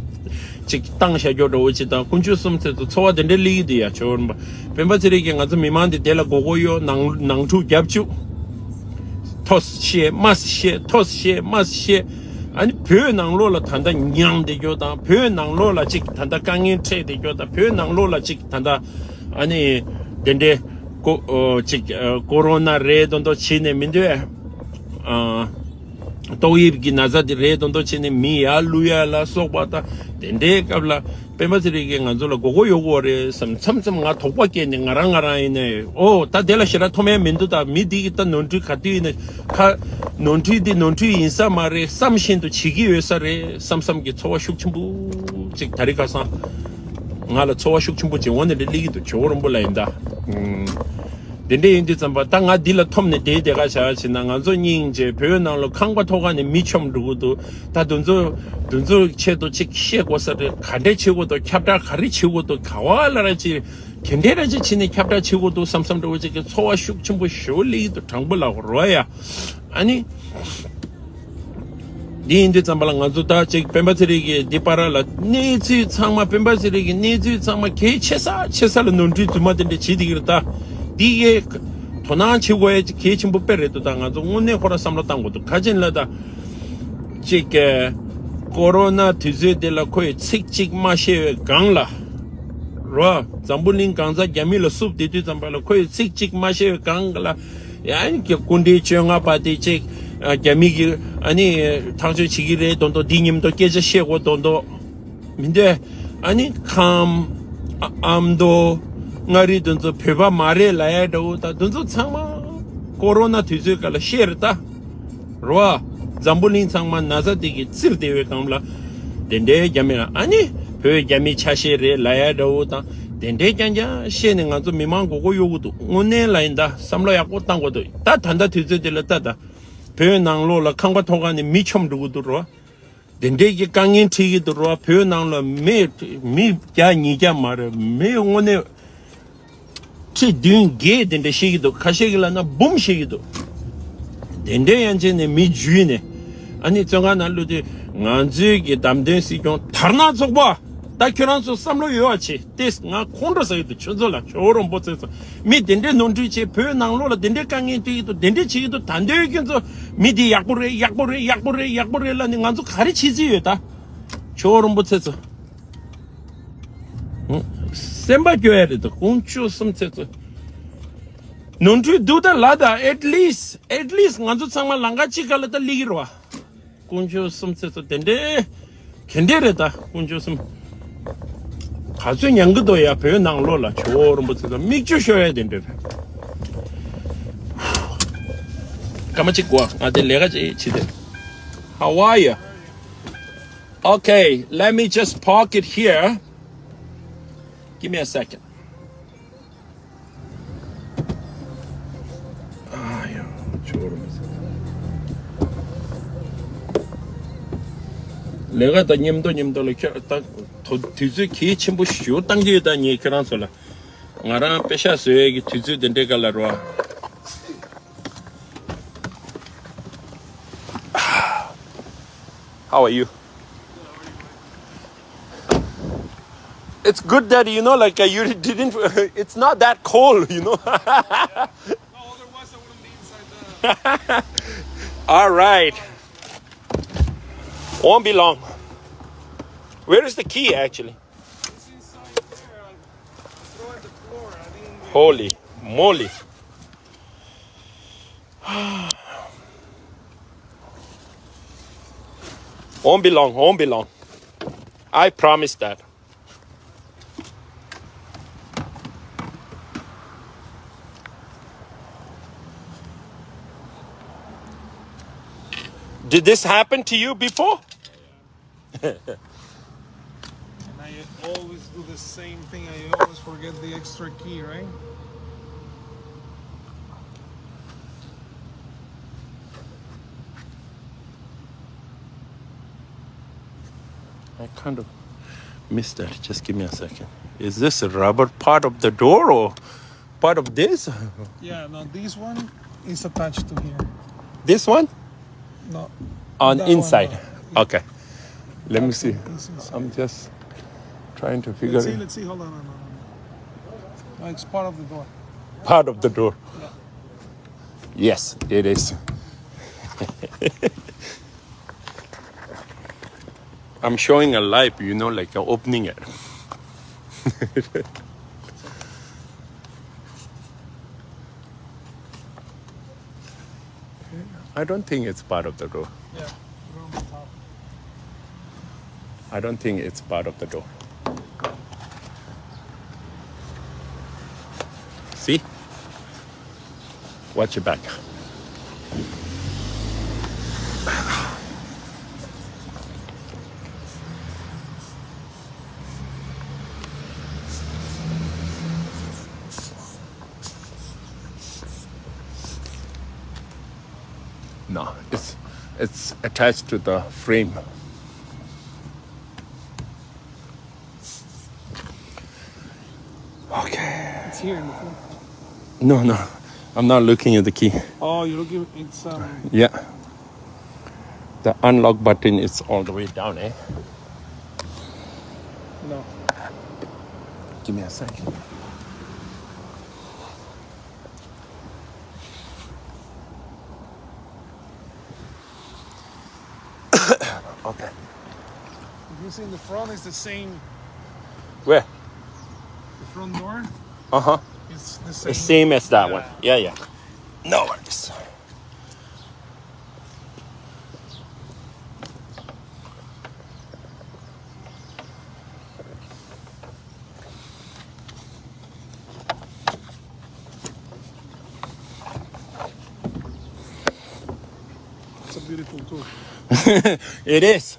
ཅིག་བཏང་བཞག་རྒྱུ་འདྲ་བོ་ཅིག་དང་། དཀོན་མཆོག་གསུམ་ཚེ་ཚོ་ཚོར་བ་དེ་འདྲ་སླེབས་ཀྱི་འདུག་ཡ། ཇོ་བོ་རིན་པོ་སྤེན་པ་ཚེ་རིང་གིས་ང་ཚོ་མི་མང་དེ་དེ་ལ་མགོ་སྐོར་གཡོག་ནང་ནང་འཁྲུག་རྒྱབ་བཅུག་ཐོས་བཤད་མ་བཤད། ཐོས་བཤད་མ་བཤད། ཨ་ནི་བོད་ནང་ལོགས་ལ་ད་ལྟ་ཉམས་བསྡད་རྒྱུ་དང་། བོད་ནང་ལོགས་ལ་ཅིག་ད་ལྟ་དཀའ་ངལ་འཕྲད་བསྡད་རྒྱུ་དང་། བོད་ནང་ལོགས་ལ་ཅིག་ད་ལྟ་ཨ་ནི་དེ་འདྲའི་ཀོ་ཨོ་ཅིག་ཨ་ཀོ་རོ་ན་རེད་མདོག་མདོག་བྱས་ནས་མི་འདུག་ཨ། ཏོག་དབྱིབས་ཀྱི་ན་ཚ་དེ་རེད་མདོག་མདོག་བྱས་ནས་མི་ཡར་བླུག་ཡ་ལ་སོགས་པ་དང་། དེ་འདྲའི་སྐབས་ལ་སྤེན་པ་ཚེ་རིང་གིས་ང་ཚོ་ལ་མགོ་སྐོར་གཡོག་གི་ཡོད་རེད་བསམ་མཚམས་མཚམས་ང་དོགས་པ་སྐྱེས་ནས་ང་རང་ང་རང་ཡིན་ནས། ཨོ་ད་དེ་ལ་ཞེ་དྲག་མཐོང་ཡ་མི་འདུག་ད་མི་འདི་གི་ད་ནོར་འཁྲུལ་ག་དུས་ཡིན་ན། ཁ་ནོར་འཁྲུལ་འདི་ནོར་འཁྲུལ་ཡིན་ས་མ་རེད། བསམ་བཞིན་དུ་བྱེད་ཀྱི་ཡོད་ས་རེད་བསམ་བསམ་གྱི་ཚོར་བ་ཤུགས་ཆེན་པོ་ཅིག་དེ་རིང་ཁ་སང་ང་ལ་ཚོར་བ་ཤུགས་ཆེན་པོ་ཅིག་འོ་ན་འདྲ་སླེབས་ཀྱི་འདུག་ཇོ་བོ་རིན་པོ་ལ་ཡིན་ད། ཨུམ། དེ་འདྲ་ཡིན་དུས་ཙམ་པ་ད་ང་འདི་ལ་འཐོམས་ནས་བསྡད་བསྡད་ག་བྱ་བྱས་ན། ང་ཚོ་སྙིང་རྗེ། བོད་ནང་ལ་ཁང་པ་ཐོག་ཁ་ནས་མི་མཆོངས་འགྲོ་གི་འདུག་ད་དེ་ཚོ་དེ་ཚོའི་ཆེད་དུ་ཅིག་བཤད་དགོས་ས་རེད། ག་འདྲས་བྱེད་དགོས་འདུག་ཁྱབ་བསྒྲགས་ག་རེ་བྱེད་དགོས་འདུག་ག་བ་ལ་ར་ཅིག་ག་འདྲས་ར་ཅིག་བྱས་ནས་ཁྱབ་བསྒྲགས་བྱེད་དགོས་འདུག་བསམ་བསམ་འདྲ་བོ་ཅིག་གི་ཚོར་བ་ཤུགས་ཆེན་པོ་ཞེ་པོ་སླེབས་ཀྱི་འདུག་དྲང་པོ་ལབ་རོགས་ཡ། ཨ་ནི། འདི་ཡིན་དུས་ཙམ་པ་ལ་ང་ཚོ་ད་ཅིག་སྤེན་པ་ཚེ་རིང་གི་འདི་བར་ལ་གནས་ཚུལ་ཚང་མ། སྤེན་པ་ཚེ་རིང་གི་གནས་ཚུལ་ཚང་མ་གལ་ཆེ་ས་ཆེ་ས་ལ་ནོར་འཁྲུལ་རྫུན་མ་དེ་འདྲ་བྱེད་བསྡད་ཀྱི་རེད་ད། འདི་གའི་དོ་སྣང་བྱེད་དགོས་ཡ་ཅིག་གལ་ཆེན་པོ་དཔེ་རེད་འདུག་ད་ང་ཚོ་དངོས་གནས་ཁོ་རང་བསམ་བློ་བཏང་དགོས་འདུག་ག་ཅི་ལ་ད། ཅིག་ཀོ་རོ་ན་དུས་ཚོད་དེ་ལ་ཁོས་ཚིག་གཅིག་མ་བཤད་པའི་སྒང་ལ། རོ། འཛམ་བུ་གླིང་གང་ས་རྒྱ་མི་ལ་བསུབས་བསྡད་དུས་ཙམ་པ་ལ་ཁོས་ཚིག་གཅིག་མ་བཤད་པའི་སྒང་ལ། ཡང་སྐུ་ཕྲེང་བཅོ་ལྔ་པ་དེ་ཅིག་ཨ་རྒྱ་མི་གིས་ཨ་ནི་ཐག་གཅོད་བྱེད་ཀྱི་རེད་མདོག་མདོག་འདི་མཉམ་དུ་སྐད་ཆ་བཤད་དགོས་མདོག་མདོག་མི་འདུག་ཨ་ནི་ཁམས། ཨ་ཨ་མདོ། མངའ་རིས་དེ་ཚོ་བོད་པ་མ་རེད་ལབ་ཡ་འདྲ་བོ་ད་དེ་ཚོ་ཚང་མ་ཀོ་རོ་ན་དུས་ཚོད་སྐབས་ལ་བཤད་རེད་ད། རོ། འཛམ་བུ་གླིང་ཚང་མ་ན་ཚ་དེ་གིས་བཙིར་བསྡད་པའི་སྒང་ལ། དེ་འདྲའི་རྒྱ་མི་ལ་ཨ་ནི་བོད་རྒྱ་མི་ཆ་ཤས་རེད་ལབ་ཡ་འདྲ་བོ་དང་། དེ་འདྲའི་རྐྱང་རྐྱང་བཤད་ནས་ང་ཚོ་མི་མང་མགོ་སྐོར་གཡོག་གི་འདུག་དངོས་གནས་ལ་ཡིན་ད་བསམ་བློ་ཡག་པོ་བཏང་དགོས་འདུག་ད་ད་ལྟ་དུས་ཚོད་དེ་ལ་ལྟ་ད། བོད་ནང་ལོགས་ལ་ཁང་པ་ཐོག་ཁ་ནས་མི་མཆོངས་འགྲོ་གི་འདུག་རོ། དེ་འདྲའི་གི་དཀའ་ངལ་འཕྲད་ཀྱི་འདུག་རོ། བོད་ནང་ལ་མི་མི་བརྒྱ་ཉིས་བརྒྱ་མ་རེད། མི་དངོས་གནས་ཁྲི་བདུན་བརྒྱད་དེ་འདྲ་བཤད་ཀྱི་འདུག་ཁ་ཤས་ཀྱིས་ལབ་ན་འབུམ་བཤད་ཀྱི་འདུག་དེ་འདྲའི་ཡང་ཅིག་ནས་མི་འཇུས་ནས། ཨ་ནི་བཙོན་ཁང་ནང་བླུགས་དུས་ང་ཚོའི་གི་བདམས་ཐོན་སྲིད་སྐྱོང་དར་ནག་ཚོགས་པ། ད་ཁྱོད་རང་ཚོ་བསམ་བློ་ཡོད་པ་བྱེད། ཏེས་ང་ཁོང་ཁྲོ་ཟ་གི་འདུག་ཁྱོད་ཚོ་ལ། ཇོ་བོ་རིན་པོ་ཆེ་ཚོ། མི་དེ་འདྲའི་ནོར་འཁྲུལ་བྱས། བོད་ནང་ལོགས་ལ་དེ་འདྲའི་དཀའ་ངལ་འཕྲད་ཀྱི་འདུག་དེ་འདྲའི་བྱེད་ཀྱི་འདུག་ད་འདོད་ཁྱོད་ཚོ་མི་དེ་ཡག་པོ་རེད། ཡག་པོ་རེད། ཡག་པོ་རེད། ཡག་པོ་རེད་ལབ་ནས་ང་ཚོ་ག་རེ་བྱེད་རྩིས་ཡོད་ད། ཇོ་བོ་རིན་པོ་ཆེ་ཚོ། སེམས་པ་སྐྱོ་ཡ་རེད་ད། དཀོན་མཆོག་གསུམ་ཚེ་ཚོ། ནོར་འཁྲུལ་འདུག་ད་ལ་ད། at least at least ང་ཚོ་ཚང་མ་ལམ་ཁ་གཅིག་སྒང་ལ་ད་སླེབས་ཀྱི་རེད་བ། དཀོན་མཆོག་གསུམ་ཚེ་ཚོ་དེ་འདྲའི་ག་འདྲས་རེད་ད། དཀོན་མཆོག་གསུམ། ག་ཚོད་མྱང་གི་འདུག་ཡ། བོད་ནང་ལོགས་ལ་ཇོ་བོ་རིན་པོ་ཆེ་ཚོ་མིག་ཆུ་ཤོར་ཡ་དེ་འདྲས་རེད། སྐར་མ་གཅིག་གོ་ང་དེ་ལས་ཀ་ཅིག་བྱེད་དེ། How are you? Okay, let me just park it here. Give me a second. ཨ་ཡ། ཇོ་བོ་རིན་པོ་ཆེ། ལས་ཀ་དང་མཉམ་དུ་མཉམ་དུ་ལ་ཁྱོད་ད་དུས་ཚོད་གལ་ཆེན་པོ་ཞེ་པོ་བཏང་གི་ཡོད་ད། ངས་ཁྱོད་རང་ཚོ་ལ་ང་རང་པེ་ཤག་བཟོ་ཡས་ཀྱི་དུས་ཚོད་དེ་འདྲའི་སྐབས་ལ་རོ། How are you? It's good that, you know, like, uh, you didn't, it's not that cold, you know. No, otherwise I wouldn't be inside the All right. Won't be long. Where is the key, actually? It's inside there. I throw at the floor. I didn't. Holy moly. Won't be long, won't be long. I promise that. Did this happen to you before? And I always do the same thing. I always forget the extra key, right? I kind of missed that. Just give me a second. Is this a rubber part of the door or part of this? Yeah, no, this one is attached to here. This one? No. On That inside. One, no. Okay. Let me see. This is I'm just trying to figure Let's see, it. Let's see. Hold on, hold on, hold on. No, it's part of the door. Part of the door. Yes, it is. I'm showing a live, you know, like uh, opening it. I don't think it's part of the door. Yeah, we're on the top. I don't think it's part of the door. See? Watch your back. No, it's it's attached to the frame. Okay. It's here in the front. No, no, I'm not looking at the key. Oh, you're looking. It's um. Yeah. The unlock button is all the way down, eh? No. Give me a second. Okay. If you see in the front, it's the same. Where? The front door. Uh huh. It's the The same. Same as that one. Yeah, yeah. No worries. It's a beautiful tool. It is.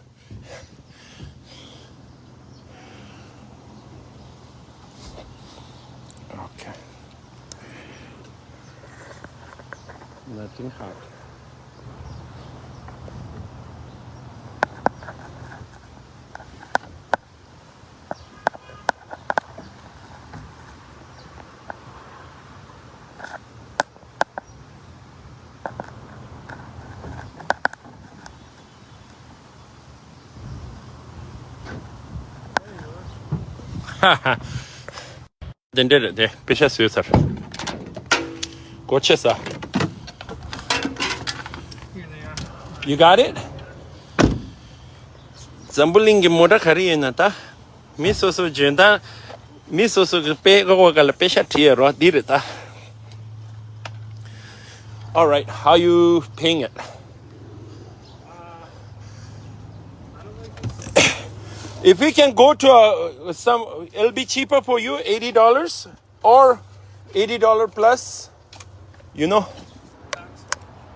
Okay. Nothing hard. དེ་འདྲ་རེད་དེ། པེ་ཤ་བཟོས་ཚར། སྒོ་ཕྱེ་ས། You got it? འཛམ་བུ་གླིང་གི་མོ་ཊ་ག་རེ་ཡིན་ན་ད། མི་སོ་སོ་འཇོན་ཐང་། མི་སོ་སོ་གི་དཔེ་ཀོ་ཀོ་ཀ་ལ་པེ་ཤ་བྲིས་ཡོད་རོ། འདི་རེད་ད། All right, how you paying it? If we can go to a, some, it'll be cheaper for you, eighty dollars or eighty dollar plus, you know,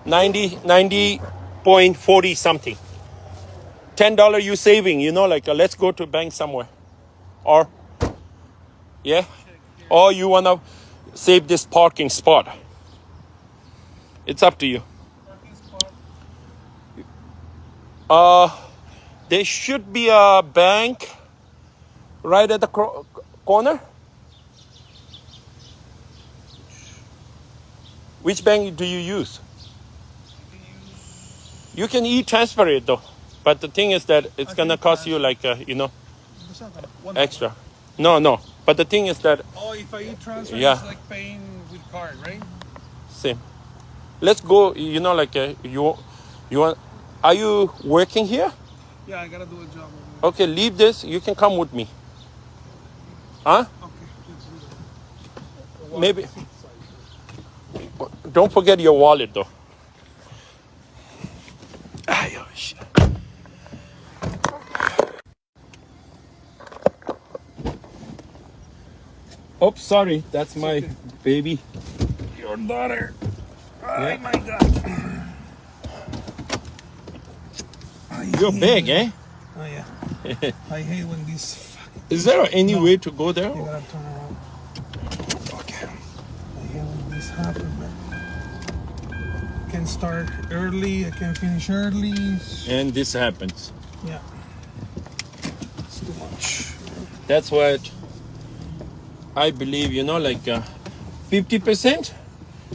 ninety, ninety point forty something. Ten dollar you saving, you know, like uh, let's go to bank somewhere. Or, yeah, or you wanna save this parking spot. It's up to you. Uh, there should be a bank right at the cro- corner. Which bank do you use? You can e-transfer it though, but the thing is that it's gonna cost you like uh, you know, This happened. One extra. No, no. But the thing is that Oh, if I e-transfer, Yeah. It's like paying with card, right? Same. Let's go. You know, like uh, you, you want? Are you working here? Yeah, I gotta do a job over there. Okay, leave this. You can come with me. Huh? Okay, let's do that. Maybe. Don't forget your wallet, though. Ay, oh, shit. Oops, sorry. That's my baby. Your daughter. Oh my God. You're big, eh? Oh yeah. I hate when these fucking Is there any way to go there? You gotta turn around. Okay. I hate when this happen, man. Can start early. I can finish early. And this happens. Yeah. It's too much. That's why I believe, you know, like uh, fifty percent,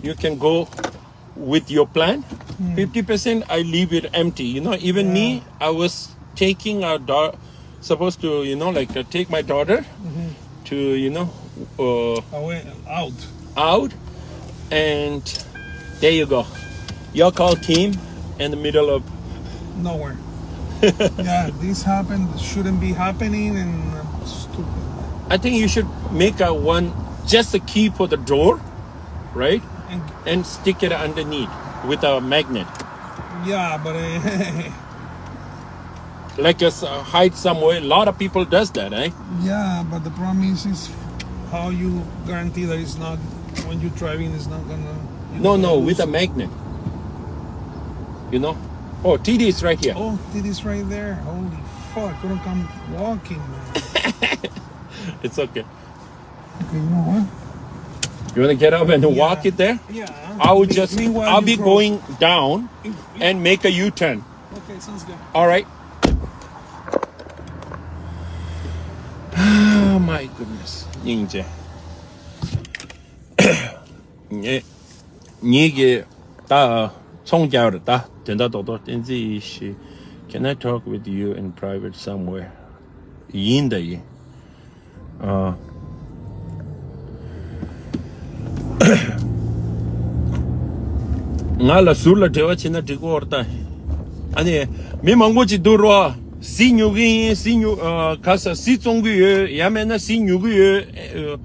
you can go with your plan. fifty percent I leave it empty. You know, even me, I was taking a daughter, supposed to, you know, like uh, take my daughter to, you know, uh, Away, out. out, and there you go. Your call came in the middle of. Nowhere. Yeah, this happened. Shouldn't be happening, and uh, stupid. I think you should make a one, just a key for the door, right? And And stick it underneath with a magnet. Yeah, but uh, Like a s- uh, hide somewhere. A lot of people does that, eh? Yeah, but the problem is, is how you guarantee that it's not, when you're driving, it's not gonna. No, no, with a magnet. You know? Oh, T D is right here. Oh, it is right there. Holy fuck! Couldn't come walking, man. It's okay. Okay, you know what? You want to get up and walk it there? Yeah. I will Me- just, meanwhile I'll you be cross. Going down and make a U-turn. Okay, sounds good. All right. Oh my goodness. སྙིང་རྗེ། ངས་ངེད་ཀྱི་ད་ཚོང་རྒྱག་རེད་ད། དོན་དག་རྡོག་རྡོག་བསྟན་འཛིན་ཡེ་ཤེས། Can I talk with you in private somewhere? ཡིན་ད་ཡིན། ཨ། ང་ལ་ཟུར་ལ་འབྲེལ་བ་བྱེད་ན་འགྲིག་གི་ཡོད་རེད་ད། ཨ་ནི་མི་མང་པོ་ཅིག་འདུག་རོ། གཟི་ཉོ་གི་ཡིན། གཟི་ཉོ་ཨ། ག་ས་གཟི་བཙོང་གི་ཡོད། ཡང་མིན་ན་གཟི་ཉོ་གི་ཡོད། ཨ།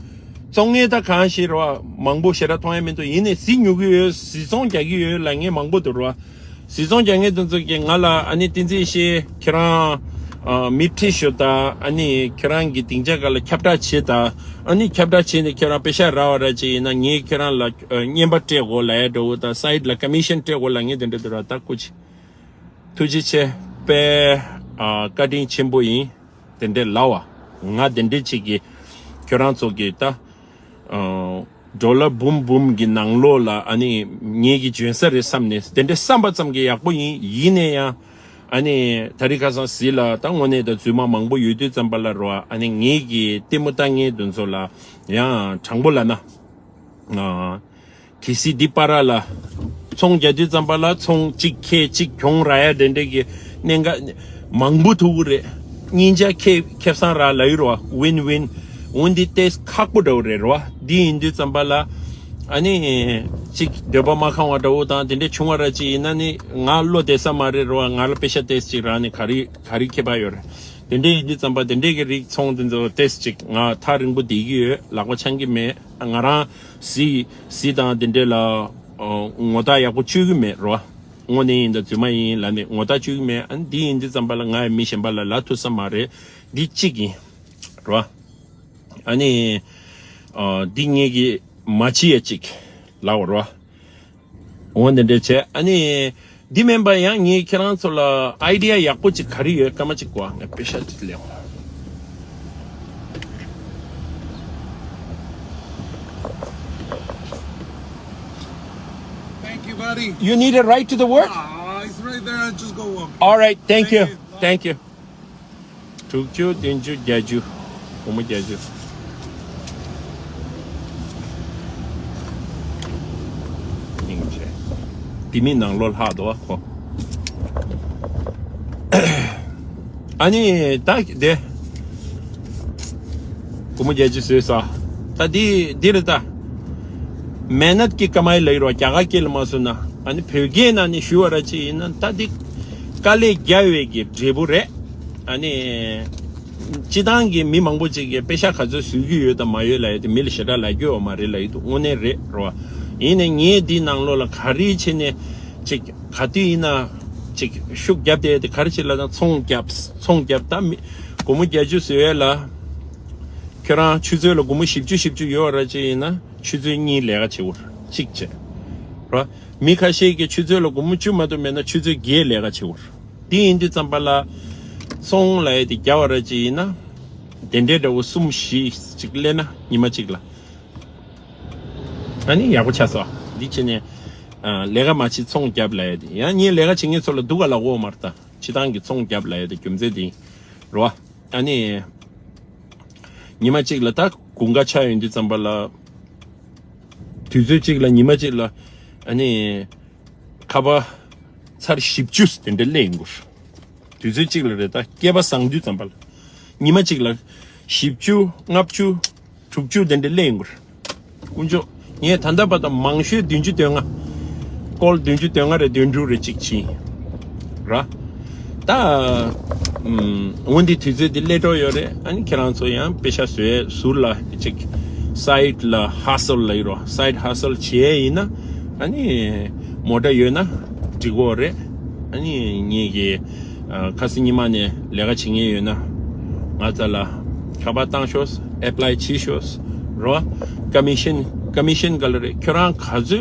བཙོང་མཁན་ད་གང་ཞིག་རོ། མང་པོ་ཞེ་དྲག་མཐོང་ཡ་མི་འདུག་ཡིན་ནའི་གཟི་ཉོ་གི་ཡོད། གཟི་བཙོང་རྒྱག་གི་ཡོད་ལབ་མཁན་མང་པོ་འདུག་རོ། གཟི་བཙོང་རྒྱག་མཁན་དེ་ཚོ་གིས་ང་ལ་ཨ་ནི་བསྟན་འཛིན་ཡེ་ཤེས་ཁྱེད་རང་ཨ། མི་ཁྲིད་ཤོག་དང་། ཨ་ནི་ཁྱེད་རང་གི་སྡིངས་ཆ་སྒང་ལ་ཁྱབ་བསྒྲགས་བྱེད་དང་། ཨ་ནི་ཁྱབ་བསྒྲགས་བྱས་ནས་ཁྱེད་རང་པེ་ཤ་རག་པ་ར་ཅིག་ཡིན་ན་ངས་ཁྱེད་རང་ལ་ཨ། རྔན་པ་སྤྲད་དགོས་ལབ་ཡ་འདྲ་བོ་དང་། སའིཌ་ལ་ཀ་མི་ཤན་སྤྲད་དགོས་ལབ་མཁན་དེ་འདྲ་འདུག་ར། ད་སྐུ་མཁྱེན། ཐུགས་རྗེ་ཆེ། དཔེ་ཨ། བཀའ་དྲིན་ཆེན་པོ་ཡིན། དེ་འདྲས་ལབ་པ། ང་དེ་འདྲས་ཅིག་གིས་ཁྱོད་རང་ཚོ་གིས་ད་ཨ། ཌོ་ལར་འབུམ་འབུམ་གྱི་ནང་ལོགས་ལ་ཨ་ནི་ངེད་ཀྱིས་འཇོན་ས་རེད་བསམ་ནས་དེ་འདྲས་བསམ་པ་ཙམ་གྱིས་ཡག་པོ་ཡིན། ཡིན་ནའི་ཡང་ཨ་ནི་དེ་རིང་ཁ་སང་གཟིགས་ལ་ད་དངོས་གནས་ད་རྫུན་མ་མང་པོ་ཡོད་དུས་ཙམ་པ་ལ་རོ། ཨ་ནི་ངེད་ཀྱིས་ལྟད་མོ་ལྟ་མཁན་དེ་ཚོ་ལ་ཡང་དྲང་པོ་ལབ་ན། ཨ། གལ་སྲིད་འདི་པར་ལ་ཚོང་རྒྱག་དུས་ཙམ་པ་ལ་ཚོང་གཅིག་ཁེ་གཅིག་གྱོང་རག་ཡ་དེ་འདྲས་ཀྱི་གནད་འགག་མང་པོ་ཐུག་གི་རེད། སྙིང་རྗེ། ཁེ་ཁེ་བཟང་རག་ལབ་ཡོད་རེད་བ། ཝིན་ཝིན། འོ་འདི་ཏོག་ཙམ་ཁག་པོ་འདྲ་བོ་རེད་རེད་བ། འདི་ཡིན་དུས་ཙམ་པ་ལ་ཨ་ནི་གཅིག་འདོད་པ་མ་ཁེངས་པ་འདྲ་བོ་དང་དེ་འདྲས་བྱུང་བ་ར་ཅིག་ཡིན་ན་ནི་ང་བློ་བདེ་ས་མ་རེད་རེད་བ། ང་ལ་པེ་ཤ་ཏོག་ཙམ་ཅིག་རག་ནས་ག་རེ་ག་རེ་ཁྱད་པར་ཡོད་རེད། དེ་འདྲས་ཡིན་དུས་ཙམ་པ་དེ་འདྲས་ཀྱི་རིགས་ཚོང་དེ་ཚོ་ཏོག་ཙམ་ཅིག་ང་ཐག་རིང་པོ་བསྡད་ཀྱི་ཡོད། ལག་པ་འཆང་གི་མེད། ང་རང་གཟི་གཟི་དང་དེ་འདྲས་ལ་ཨ། ངོ་རྟགས་ཡག་པོ་བཅོལ་གྱི་མེད་རོ། དངོས་གནས་ཡིན་ད་རྫུན་མ་ཡིན་ལབ་ནས་ངོ་རྟགས་བཅོལ་གྱི་མེད། ཨ་ནི་འདི་ཡིན་དུས་ཙམ་པ་ལ་ང་ཡང་མི་གཞན་པ་ལ་ལབ་ཐུབ་ས་མ་རེད། འདི་གཅིག་ཡིན་རོ། ཨ་ནི་ཨ། འདི་ངེད་ཀྱིས་མ་བྱེད་ཡ་གཅིག་ལབ་པ་རོ། འོ་འདི་འདྲས་བྱས། ཨ་ནི་འདི་མིན་པ་ཡང་ངས་ཁྱེད་རང་ཚོ་ལ་ཨའི་ཌི་ཡ་ཡག་པོ་ཅིག་ག་རེ་ཡོད། སྐར་མ་གཅིག་གོ། ང་པེ་ཤ་ཅིག་ལེན། Thank you, buddy. You need a ride to the work? Ah, it's right there. Just go walk. All right, thank you. Thank you. Thank you. དྲུག་ཅུ། བདུན་ཅུ། བརྒྱད་ཅུ། སྒོར་མོ་བརྒྱད་ཅུ། སྙིང་རྗེ། དེ་མིན་ནང་ལོགས་ལྷག་འདུག་བ་ཁོ། ཨ་ནི་ད་དེ་སྒོར་མོ་བརྒྱད་ཅུ་བཟོས་ས། ད་འདི་འདི་རེད་ད། མེ་ནད་ཀི་ཀ་མའི་ལབ་ཡོད་རེད་བ། རྒྱ་གར་སྐད་ལ་མ་བཟོས་ན། ཨ་ནི་བོད་སྐད་ནང་ནས་ཞུ་བ་ར་ཅིག་ཡིན་ན་ད་འདི་དཀའ་ལས་རྒྱག་པའི་གི་འབྲས་བུ་རེད། ཨ་ནི་སྤྱི་བཏང་གི་མི་མང་པོ་ཅིག་གིས་པེ་ཤ་ག་ཚོད་བཟོ་གི་ཡོད་དང་མ་ཡོད་ལབ་ཡ་དེ་མི་ལ་ཞེ་དྲག་ལབ་རྒྱུ་ཡོད་མ་རེད་ལབ་ཡོད་འདུག་དངོས་གནས་རེད་རོ། ཡིན་ནའི་ངས་འདི་ནང་ལོགས་ལ་ག་རེ་བྱས་ནས་ཅིག་ག་དུས་ཡིན་ན་ཅིག་ཤུགས་རྒྱབ་བསྡད་དེ་ག་རེ་བྱེད་ལབ་ན་ཚོང་རྒྱབ། ཚོང་རྒྱབ། ད་མི་སྒོར་མོ་བརྒྱད་ཅུ་བཟོ་ཡས་ལ་ཁྱོད་རང་ཆུ་ཚོད་ལ་སྒོར་མོ་བཞི་བཅུ་བཞི་བཅུ་ཡོད་ར་ཅིག་ཡིན་ན་ཆུ་ཚོད་གཉིས་ལས་ཀ་བྱེད་དགོས་ར་གཅིག་བྱས་རོ། མི་ཁ་ཤས་ཀྱིས་ཆུ་ཚོད་ལ་སྒོར་མོ་བཅུ་མ་གཏོགས་མེད་ན་ཆུ་ཚོད་བརྒྱད་ལས་ཀ་བྱེད་དགོས་ར། དེ་ཡིན་དུས་ཙམ་པ་ལ་ཚོང་ལབ་ཡས་དེ་རྒྱབ་པ་ར་ཅིག་ཡིན་ན་དེ་འདྲའི་འདྲ་བོ་གསུམ་བཞི་ཅིག་ལེན་ན་ཉི་མ་གཅིག་ལ། ཨ་ནི་ཡག་པོ་ཆགས་སོང་། འདི་བྱས་ནས་ཨ། ལས་ཀ་མ་བྱེད་ཚོང་རྒྱབ་ལབ་ཡས་དེ་ཡང་ངས་ལས་ཀ་བྱེད་མཁན་ཚོ་ལ་སྡུག་ག་ལབ་ཀྱི་ཡོད་མ་རེད་ད། སྤྱི་བཏང་གི་ཚོང་རྒྱབ་ལབ་ཡས་དེ་རྒྱུ་མཚན་དེ་ཡིན་རོ། ཨ་ནི་ཉི་མ་གཅིག་ལ་ད་དགུན་ཁ་ཆགས་ཡོང་དུས་ཙམ་པ་ལ་དུས་ཚོད་གཅིག་ལ་ཉི་མ་གཅིག་ལ་ཨ་ནི་ཁ་པར་ ཚར་བཞི་བཅུ་དེ་འདྲ་སླེབས་ཡོང་གི་རེད། དུས་ཚོད་གཅིག་ལ་རེད། ད་སྐལ་པ་བཟང་དུས་ཙམ་པ་ལ་ཉི་མ་གཅིག་ལ་བཞི་བཅུ་ལྔ་བཅུ་དྲུག་ཅུ་དེ་འདྲ་སླེབས་ཡོང་གི་རེད། དཀོན་མཆོག་ངས་ད་ལྟ་བར་དུ་མང་ཤོས་བདུན་ཅུ་དོན་ལྔ། ཀོལ་བདུན་ཅུ་དོན་ལྔ་རེ་བདུན་དྲུག་རེ་གཅིག་ཕྱིན། ར། ད། ཨུམ། འོན་ཏེ་དུས་ཚོད་འདི་སླེབས་འགྲོ་ཡོད་རེད། ཨ་ནི་ཁྱེད་རང་ཚོ་ཡང་པེ་ཤ་བཟོས་ཟུར་ལ་གཅིག་སའིཌ་ལ་ཧ་སལ་ལ་ཡོད་རོགས། སའིཌ་ཧ་སལ་བྱས་ཡིན་ན། ཨ་ནི་མོ་ཊ་ཡོད་ན་འགྲིག་གི་རེད། ཨ་ནི་ངེད་ཀྱི་ཨ། ཁ་སང་ཉི་མ་ནས་ལས་ཀ་བྱེད་མཁན་ཡོད་ན་ང་རྩ་ལ་ཁ་པར་བཏང་ཤོག་ཨེ་པ་ལའི་བྱེད་ཤོག་རོ། ཀ་མི་ཤན་ཀ་མི་ཤན་ག་ལ་རེད། ཁྱོད་རང་ག་ཚོད་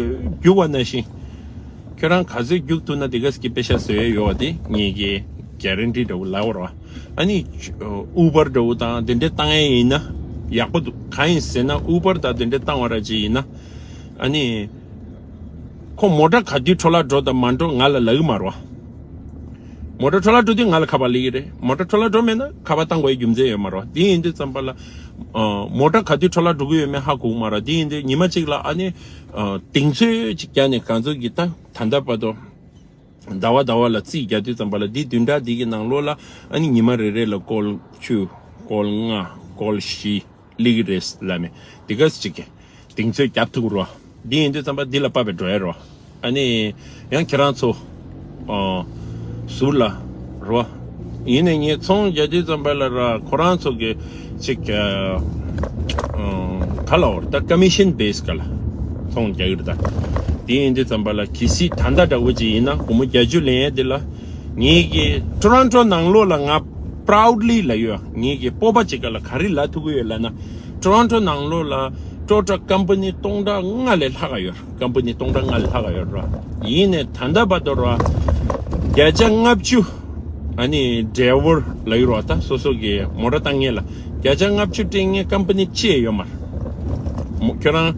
རྒྱུག་པ་ནང་བཞིན། ཁྱོད་རང་ག་ཚོད་རྒྱུག་ཐུབ་ན་དེ་ག་ཙམ་གྱི་པེ་ཤ་བཟོ་ཡས་ཡོད་པ་དེ་ངེད་ཀྱི་གྷ་རན་ཊི་འདྲ་བོ་ལབ་རོ། ཨ་ནི་ཨུ་བར་འདྲ་བོ་དང་དེ་འདྲ་བཏང་ཡས་ཡིན་ན་ཡག་པོ་འདུག་གང་ཡིན་ཟེར་ན་ཨུ་བར་དང་དེ་འདྲ་བཏང་བ་ར་ཅིག་ཡིན་ན། ཨ་ནི་ཁོ་མོ་ཊ་ག་དུས་འཕྲོ་བརླག་འགྲོ་དང་མ་འགྲོ་ང་ལ་ལབ་ཀྱི་མ་རེད་བ། མོ་ཊ་འཕྲོ་བརླག་འགྲོ་དུས་ང་ལ་ཁ་པར་སླེབས་ཀྱི་རེད། མོ་ཊ་འཕྲོ་བརླག་འགྲོ་མེད་ན་ཁ་པར་བཏང་དགོས་ཡའི་རྒྱུ་མཚན་ཡོད་མ་རེད་བ། དེ་ཡིན་དུས་ཙམ་པ་ལ། ཨ། མོ་ཊ་ག་དུས་འཕྲོ་བརླག་འགྲོ་གི་ཡོད་མེད་ཧ་གོ་གི་མ་རེད། དེ་ཡིན་དུས་ཉི་མ་གཅིག་ལ་ཨ་ནི། ཨ། གདེང་ཚོད་ཅིག་བརྒྱབ་ནས་གང་ཚོད་ཀྱི་ད་ད་ལྟ་བར་དུ་ཟླ་བ་ཟླ་བ་ལ་རྩིས་རྒྱག་དུས་ཙམ་པ་ལ་འདི་བདུན་ཕྲག་འདི་གི་ནང་ལོགས་ལ་ཨ་ནི་ཉི་མ་རེ་རེ་ལ་ཀོལ་བཅུ། ཀོལ་ལྔ། ཀོལ་བཞི་སླེབས་ཀྱི་རེད་ལབ་མེད། འདི་ག་ཅིག་གི་གདེང་ཚོད་རྒྱབ་ཐུབ་རོགས། འདི་ཡིན་དུས་ཙམ་པ་འདི་ལ་དཔག་པའི་འགྲོ་ཡ་རོགས། ཨ་ནི་ཡང་ཁྱེད་རང་ཚོ་ཨ། ཟུར་ལ་རོ། ཡིན་ནའི་ངས་ཚོང་རྒྱག་དུས་ཙམ་པ་ལ་ར་ཁོ་རང་ཚོ་གི་ཅིག་ཨ། ཨ། ག་ལ་འོར་ད་ཀ་མི་ཤན་བེ་སི་ག་ལ་ཚོང་རྒྱག་གི་རེད་ད། དེ་ཡིན་དུས་ཙམ་པ་ལ་གལ་སྲིད་ད་ལྟ་འདྲ་བོ་ཅིག་ཡིན་ན་སྒོར་མོ་བརྒྱད་ཅུ་ལེན་ཡས་དེ་ལ་ངེད་ཀྱི་ཊོ་རོན་ཊོ་ནང་ལོགས་ལ་ང་པ་རའུ་ཌི་ལི་ལ་ཡོད། ངེད་ཀྱི་སྤོབས་པ་ཅིག་ག་ལ་ག་རེ་ལབ་ཐུབ་ཀྱི་ཡོད་ལབ་ན། ཊོ་རོན་ཊོ་ནང་ལོགས་ལ་ཊོ་ཡོ་ཊ་ཀམ་པ་ནི་སྟོང་ཕྲག་ལྔ་ལས་ལྷག་ག་ཡོད། ཀམ་པ་ནི་སྟོང་ཕྲག་ལྔ་ལས་ལྷག་ག་ཡོད་ར། ཡིན་ནའི་ད་ལྟ་བར་དུ་ར་བརྒྱ་ཆ་ལྔ་བཅུ་ཨ་ནི་ཌ་རའི་ཝར་ལ་ཡོད་ར། ད་སོ་སོ་གི་མོ་ཊ་བཏང་མཁན་ལ་བརྒྱ་ཆ་ལྔ་བཅུ་སྤྲད་མཁན་ཀམ་པ་ནི་གཅིག་ཡོད་མ་རེད། མོ་ཁྱོད་རང་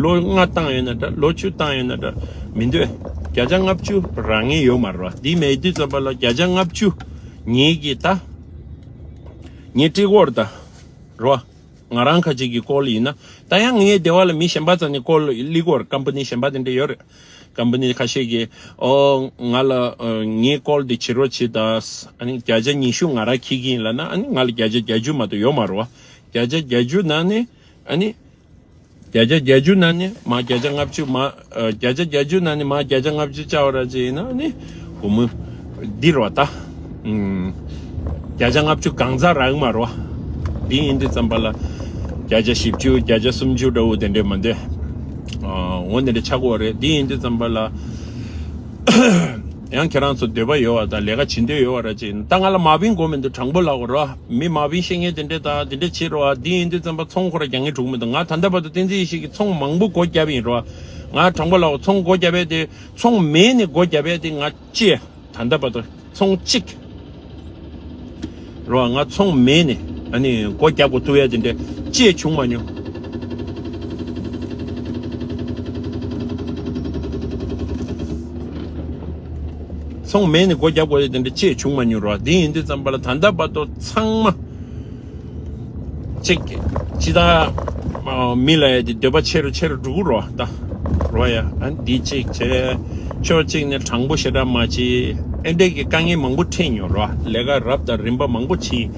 ལོ་ལྔ་བཏང་ཡོད་ན་འདྲ། ལོ་བཅུ་བཏང་ཡོད་ན་འདྲ། མི་འདོད། བརྒྱ་ཆ་ལྔ་བཅུ་རག་མཁན་ཡོད་མ་རེད་ར། འདི་མེད་དུས་ཙམ་པ་ལ་བརྒྱ་ཆ་ལྔ་བཅུ་ངེད་ཀྱི་ད་ངས་སྤྲད་ཀྱི་ཡོད་རེད་ད་ར། ང་རང་ཁ་ཅིག་གི་ཀོལ་ཡིན་ན། ད་ཡང་ངའི་སྡེ་བ་ལ་མི་གཞན་པ་ཚོ་ནས་ཀོལ་སླེབས་ཀྱི་ཡོད་རེད། ཀམ་པ་ནི་གཞན་པ་དེ་འདྲ་ཡོད་རེད། ཀམ་པ་ནི་ཁ་ཤས་ཀྱིས་ཨོ་ང་ལ་ཨ་ངའི་ཀོལ་དེ་བྱེད་རོགས་བྱེད་དང་། ཨ་ནི་བརྒྱ་ཆ་ཉི་ཤུ་ང་རང་འཁྱེར་གྱི་ཡིན་ལབ་ན། ཨ་ནི་ང་ལ་བརྒྱ་ཆ་བརྒྱད་ཅུ་མ་གཏོགས་ཡོད་མ་རེད་བ། བརྒྱ་ཆ་བརྒྱད་ཅུ་ནང་ནས་ཨ་ནི་བརྒྱ་ཆ་བརྒྱད་ཅུ་ནང་ནས་མར་བརྒྱ་ཆ་ལྔ་བཅུ་མར། ཨ། བརྒྱ་ཆ་བརྒྱད་ཅུ་ནང་ནས་མར་བརྒྱ་ཆ་ལྔ་བཅུ་བཅར་བ་ར་ཅིག་ཡིན་ན་ནི་སྒོར་མོ་འདི་རེད་བ་ད། ཨུམ། བརྒྱ་ཆ་ལྔ་བཅུ་གང་ཚ་རག་གི་མ་རེད་བ། འདི་ཡིན་དུས་ཙམ་པ་ལ་བརྒྱ་ཆ་བཞི་བཅུ་བརྒྱ་ཆ་སུམ་ཅུ་འདྲ་བོ་དེ་འདྲས་མ་འདོད། ཨ། འོ་དེ་འདྲས་ཆགས་ཀྱི་ཡོད་རེད། འདི་ཡིན་དུས་ཙམ་པ་ལ། ཡང་ཁྱེད་རང་ཚོ་འདོད་པ་ཡོད་པ་དང་ལས་ཀ་བྱེད་འདོད་ཡོད་པ་ར་ཅིག་ཡིན་ན། ད་ང་ལ་མ་བིན་དགོས་མི་འདུག་དྲང་པོ་ལབ་དགོས་ར། མི་མ་བིན་ཤེས་མཁན་དེ་འདྲས་དང་དེ་འདྲས་བྱེད་རོགས་ཨ། འདི་ཡིན་དུས་ཙམ་པ་ཚོང་ཁོ་ར་རྒྱག་མཁན་འགྲོ་གི་མི་འདུག་ང་ད་ལྟ་བར་དུ་བསྟན་འཛིན་ཡེ་ཤེས་ཀྱིས་ཚོང་མང་པོ་སྒོ་བརྒྱབ་ཡིན་རོགས། ང་དྲང་པོ་ལབ་དགོས། ཚོང་སྒོ་བརྒྱབ་པ་དེ་ཚོང་མེད་ནས་སྒོ་བརྒྱབ་པ་དེ་ང་གཅིག་ད་ལྟ་བར་དུ་ཚོང་གཅིག་རོ། ང་ཚོང་མེད་ནས་ཨ་ནི་སྒོ་རྒྱག་དགོས་ཐུག་ཡ་དེ་འདྲ་གཅིག་བྱུང་མ་མྱོང་། ཚོང་མེད་ནས་སྒོ་རྒྱག་དགོས་ཡ་དེ་འདྲ་གཅིག་བྱུང་མ་མྱོང་རོ། དེ་ཡིན་དུས་ཙམ་པ་ལ་ད་ལྟ་བར་དུ་ཚང་མ་གཅིག་ཅི་ད་མི་ལ་ཡ་དེ་འདོད་པ་ཆེ་རུ་ཆེ་རུ་འགྲོ་གི་རོ། ད་རོ་ཡ་ཨ་འདི་གཅིག་བྱས། ཕྱོགས་གཅིག་ནས་དྲང་པོ་ཞེ་དྲག་མ་བྱེད། ཨེ་འདྲས་ཀྱི་དཀའ་ངལ་མང་པོ་འཕྲད་མྱོང་རོ། ལས་ཀ་རབ་དང་རིམ་པ་མང་པོ་བྱེད།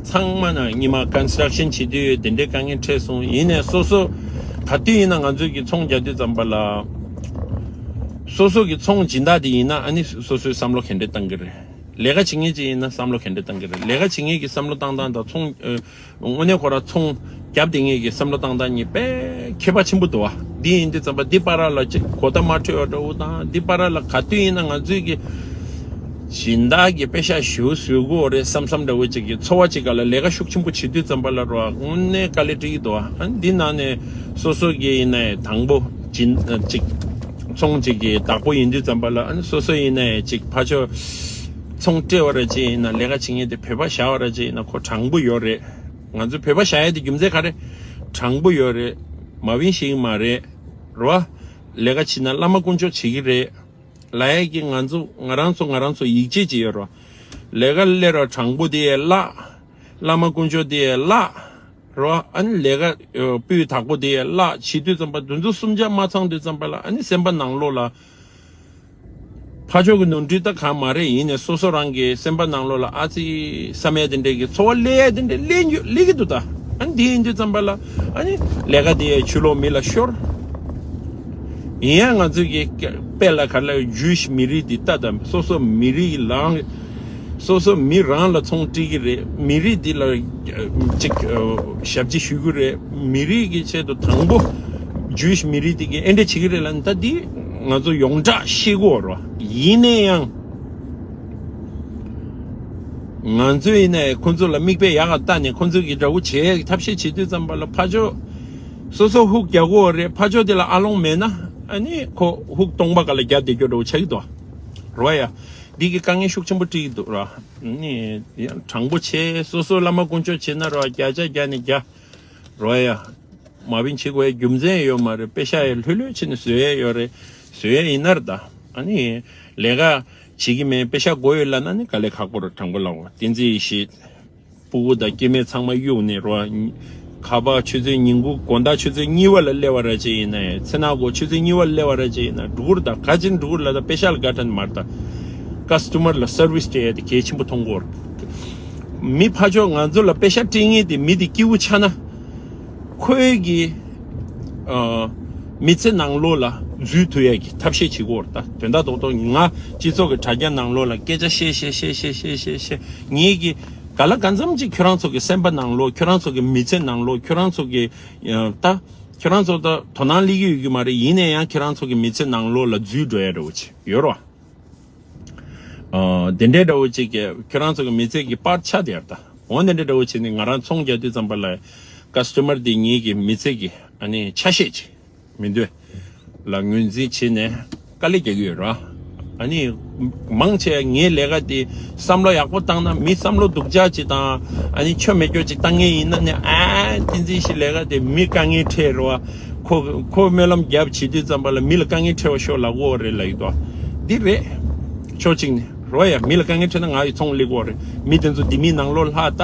ཚང་མ་ན་སྔོན་མ་ཀོན་སི་ཊྲག་ཤན་བྱེད་དུས་དེ་འདྲའི་དཀའ་ངལ་འཕྲད་སོང་། ཡིན་ནའི་སོ་སོ་ག་དུས་ཡིན་ན་ང་ཚོས་ཀྱི་ཚོང་རྒྱག་དུས་ཙམ་པ་ལ། སོ་སོ་གི་ཚོང་སྦྱིན་བདག་དེ་ཡིན་ན་ཨ་ནི་སོ་སོའི་བསམ་བློ་ག་འདྲས་བཏང་གི་རེད། ལས་ཀ་བྱེད་མཁན་ཅིག་ཡིན་ན་བསམ་བློ་ག་འདྲས་བཏང་གི་རེད། ལས་ཀ་བྱེད་མཁན་གྱི་བསམ་བློ་བཏང་སྟངས་དང་ཚོང་། ཨ། དངོས་གནས་ཁོ་རང་ཚོང་རྒྱབ་བསྡད་མཁན་གྱི་བསམ་བློ་བཏང་སྟངས་གཉིས་དཔེ་ཁྱད་པར་ཆེན་པོ་འདུག་བ། འདི་ཡིན་དུས་ཙམ་པ་འདི་བར་ལ་ཅིག་གོ་བརྡ་མ་འཕྲོད་པ་འདྲ་བོ་དང་། འདི་བར་ལ་ག་དུས་ཡིན་ན་ང་ཚོས་ཀྱི་སྦྱིན་བདག་གི་པེ་ཤག་ཞུ་བཟོ་དགོས་རེད་བསམ་བསམ་འདྲ་བོ་ཅིག་གི་ཚོར་བ་ཅིག་ག་ལ་ལས་ཀ་ཤུགས་ཆེན་པོ་བྱེད་དུས་ཙམ་པ་ལ་རོ། དངོས་གནས་དཀའ་ལས་འཕྲད་ཀྱི་འདུག་བ། ཨ་ནི་འདི་ནང་ནས་སོ་སོ་གི་ཡིན་ནའི་དང་པོ་སྦྱིན་ཅིག་ཚོང་ཅིག་གི་བདག་པོ་ཡིན་དུས་ཙམ་པ་ལ། ཨ་ནི་སོ་སོ་ཡིན་ནའི་ཅིག་ཕར་ཕྱོགས་ཚོང་སྤྲད་པ་ར་ཅིག་ཡིན་ན། ལས་ཀ་བྱེད་མཁན་དེ་བོད་པ་བཞག་པ་ར་ཅིག་ཡིན་ན་ཁོ་དྲང་པོ་ཡོད་རེད། ང་ཚོ་བོད་པ་བཞག་ཡ་དེ་རྒྱུ་མཚན་ག་རེ། དྲང་པོ་ཡོད་རེད། མ་བིན་ཞིག་མ་རེད། རོ། ལས་ཀ་བྱེད་ན་བླ་མ་དཀོན་མཆོག་བྱེད་ཀྱི་རེད། ལ་ཡ་གི་ང་ཚོ་ང་རང་ཚོ་ང་རང་ཚོ་ཡིད་ཆེས་ཅིག་ཡོད་རོ། ལས་ཀ་སླེབས་ར་དྲང་པོ་དེ་ཡ་བརླག་བླ་མ་དཀོན་མཆོག་དེ་ཡ་བརླག་རོ། ཨ་ནི་ལས་ཀ་སྤུས་དག་པོ་དེ་ཡ་བརླག་བྱེད་དུས་ཙམ་པ་དེ་ཚོ་གསུམ་ཆ་མ་ཚང་དུས་ཙམ་པ་ལ། ཨ་ནི་སེམས་པ་ནང་ལོགས་ལ། ཕར་ཕྱོགས་ཀྱི་ནོར་འཁྲུལ་ད་གང་མ་རེད། ཡིན་ནའི་སོ་སོ་རང་གི་སེམས་པ་ནང་ལོགས་ལ་ཨ་ཙི་བསམ་ཡས་དེ་འདྲས་ཀྱི་ཚོར་བ་སླེབས་ཡས་དེ་འདྲས་སླེབས་རྒྱུ་སླེབས་ཀྱི་འདུག་ད། ཨ་ནི་དེ་ཡིན་དུས་ཙམ་པ་ལ་ཨ་ནི་ལས་ཀ་དེ་ཡས་ཕྱི་ལོགས་མི་ལ་ཤོར། ཡིན་ཡང་ང་ཚོས་ཀྱི་དཔེ་ལ་ག་ལ་ཇུའིཤ་མི་རིགས་འདི་ལྟ་དང་སོ་སོ་མི་རིགས་ལའང་སོ་སོ་མི་རང་ལ་ཚོང་སྤྲད་ཀྱི་རེད། མི་རིགས་འདི་ལ་ཅིག་ཞབས་ཕྱི་ཞུ་གི་རེད། མི་རིགས་ཀྱི་ཆེད་དུ་དང་པོ་ཇུའིཤ་མི་རིགས་འདི་གི་ཨེ་འདྲ་བྱེད་ཀྱི་རེད་ལབ་ན། ད་འདི་ང་ཚོ་ཡོངས་གྲགས་ཤེས་དགོས་རོ། ཡིན་ནའི་ཡང་ང་ཚོས་ཡིན་ནའི་ཁོང་ཚོ་ལ་མིག་དཔེ་ཡག་ག་བལྟས་ནས་ཁོང་ཚོ་གི་དགྲ་བོ་བྱེད་ཐབས་ཤེས་བྱེད་དུས་ཙམ་པ་ལ་ཕར་ཕྱོགས་སོ་སོ་ཧུག་རྒྱག་དགོས་རེད། ཕར་ཕྱོགས་དེ་ལ་ཨ་ལོང་མེད་ན་ཨ་ནི་ཁོ་ཧུག་སྟོང་པ་ག་ལ་རྒྱག་བསྡད་རྒྱུ་འདྲ་བོ་ཆགས་ཀྱི་འདུག་རོ་ཡ། འདི་གི་དཀའ་ངལ་ཤུགས་ཆེན་པོ་འཕྲད་ཀྱི་འདུག་ར། ནི་དྲང་པོ་བྱས་སོ་སོ་བླ་མ་དཀོན་མཆོག་བྱེད་ན་རོ། བརྒྱ་ཆ་བརྒྱ་ནས་བརྒྱ་རོ་ཡ། མ་བིན་བྱེད་དགོས་རྒྱུ་མཚན་ཡོད་མ་རེད། པེ་ཤ་ཡ་ལྷོད་ལྷོད་བྱས་ནས་བཟོ་ཡས་ཡོད་རེད། བཟོ་ཡས་ཡིན་ན་ར་ད། ཨ་ནི་ལས་ཀ་བྱེད་ཀྱི་མེད། པེ་ཤ་དགོས་ཡོད་ལབ་ན་ནི་དཀའ་ལས་ཁག་པོ་རེད། དྲང་པོ་ལབ་པ་བསྟན་འཛིན་ཡེ་ཤེས། སྤུ་གུ་དང་སྐྱེ་དམན་ཚང་མ་གཡུགས་ནས་རོ། ཁ་པར་ཆུ་ཚོད་ཉིན་གུང་དགོང་དག་ཆུ་ཚོད་གཉིས་པ་ལ་སླེབས་པ་ར་ཅིག་ཡིན་ན་ཡང་། ཚེ་ན་གོ་ཆུ་ཚོད་གཉིས་པ་ལ་སླེབས་པ་ར་ཅིག་ཡིན་ན། འགྲོ་གི་རེད་ད། ག་ཅིན་འགྲོ་གི་རེད་ལ། ད་པེ་ཤ་ལ་དགའ་དྲན་མ་རེད་ད། ཀ་སི་ཊོ་མར་ལ་སར་བིས་སྤྲད་ཡ་དེ་གལ་ཆེན་པོ་མཐོང་གི་ཡོད་རེད། མི་ཕར་ཕྱོགས་ང་ཚོ་ལ་པེ་ཤ་སྤྲད་མཁན་དེ་མི་དེ་སྐྱིད་པོ་ཆགས་ན། ཁོའི་གི་ཨ་མི་ཚེ་ནང་ལོགས་ལ་འཛུལ་ཐུབ་ཡ་གི་ཐབས་ཤེས་བྱེད་དགོས་རེད་ད། དོན་དག་རྡོག་རྡོག་ང་སྤྱི་ཚོགས་ཀྱི་དྲ་རྒྱ་ནང་ལོགས་ལ་སྐད་ཆ་བཤད་བཤད་བཤད་བཤད་བཤད་བཤད་བཤད། ངེད་ཀྱི་ག་ལ་གང་འཚམ་ཅིག་ཁྱོད་རང་ཚོ་གི་སེམས་པ་ནང་ལོགས། ཁྱོད་རང་ཚོ་གི་མི་ཚེ་ནང་ལོགས། ཁྱོད་རང་ཚོ་གི་ཨ་ད་ཁྱོད་རང་ཚོ་ད་དོ་སྣང་སླེབས་ཀྱི་ཡོད་ཀྱི་མ་རེད། ཡིན་ན་ཡང་ཁྱོད་རང་ཚོ་གི་མི་ཚེ་ནང་ལོགས་ལ་འཛུལ་འགྲོ་ཡ་འདྲ་བོ་ཅིག་ཡོད་རོ། ཨ་དེ་འདྲའི་འདྲ་བོ་ཅིག་གི་ཁྱོད་རང་ཚོ་གི་མི་ཚེ་གི་པར་ཆགས་བསྡད་ཡོད་རེད་ད། འོ་དེ་འདྲའི་འདྲ་བོ་བྱས་ནས་ང་རང་ཚོང་རྒྱག་དུས་ཙམ་པ་ལ་ཀ་སི་ཊོ་མར་དེ་ངེད་ཀྱི་མི་ཚེ་གི་ཨ་ནི་ཆ་ཤས་ཅིག་མི་འདོད་ལ་ངོས་འཛིན་བྱས་ནས་དཀའ་ལས་རྒྱག་གི་ཡོད་ར། ཨ་ནི་མང་ཆེ་ངའི་ལས་ཀ་དེ་བསམ་བློ་ཡག་པོ་བཏང་ན། མི་བསམ་བློ་སྡུག་ཅག་ཅིག་དང་ཨ་ནི་ཆོ་མེད་སྐྱོ་ཅིག་བཏང་མཁན་ཡིན་ན་ནི། ཨ་བསྟན་འཛིན་ཡེ་ཤེས་ལས་ཀ་དེ་མི་དཀའ་ངལ་འཕྲད་རོ། ཁོ་ཁོ་སྨོན་ལམ་རྒྱབ་བྱེད་དུས་ཙམ་པ་ལ་མི་ལ་དཀའ་ངལ་འཕྲད་པ་ཤོག་ལབ་ཀྱི་ཡོད་རེད་ལབ་ཀྱི་འདུག་འདི་རེད། ཕྱོགས་གཅིག་ནས་རོ་ཡ། མི་ལ་དཀའ་ངལ་འཕྲད་ན་ང་ཡི་ཚོང་སླེབས་ཀྱི་ཡོད་རེད། མི་དེ་ཚོ་ལྡེ་མིག་ནང་ལོགས་ལྷག་ད།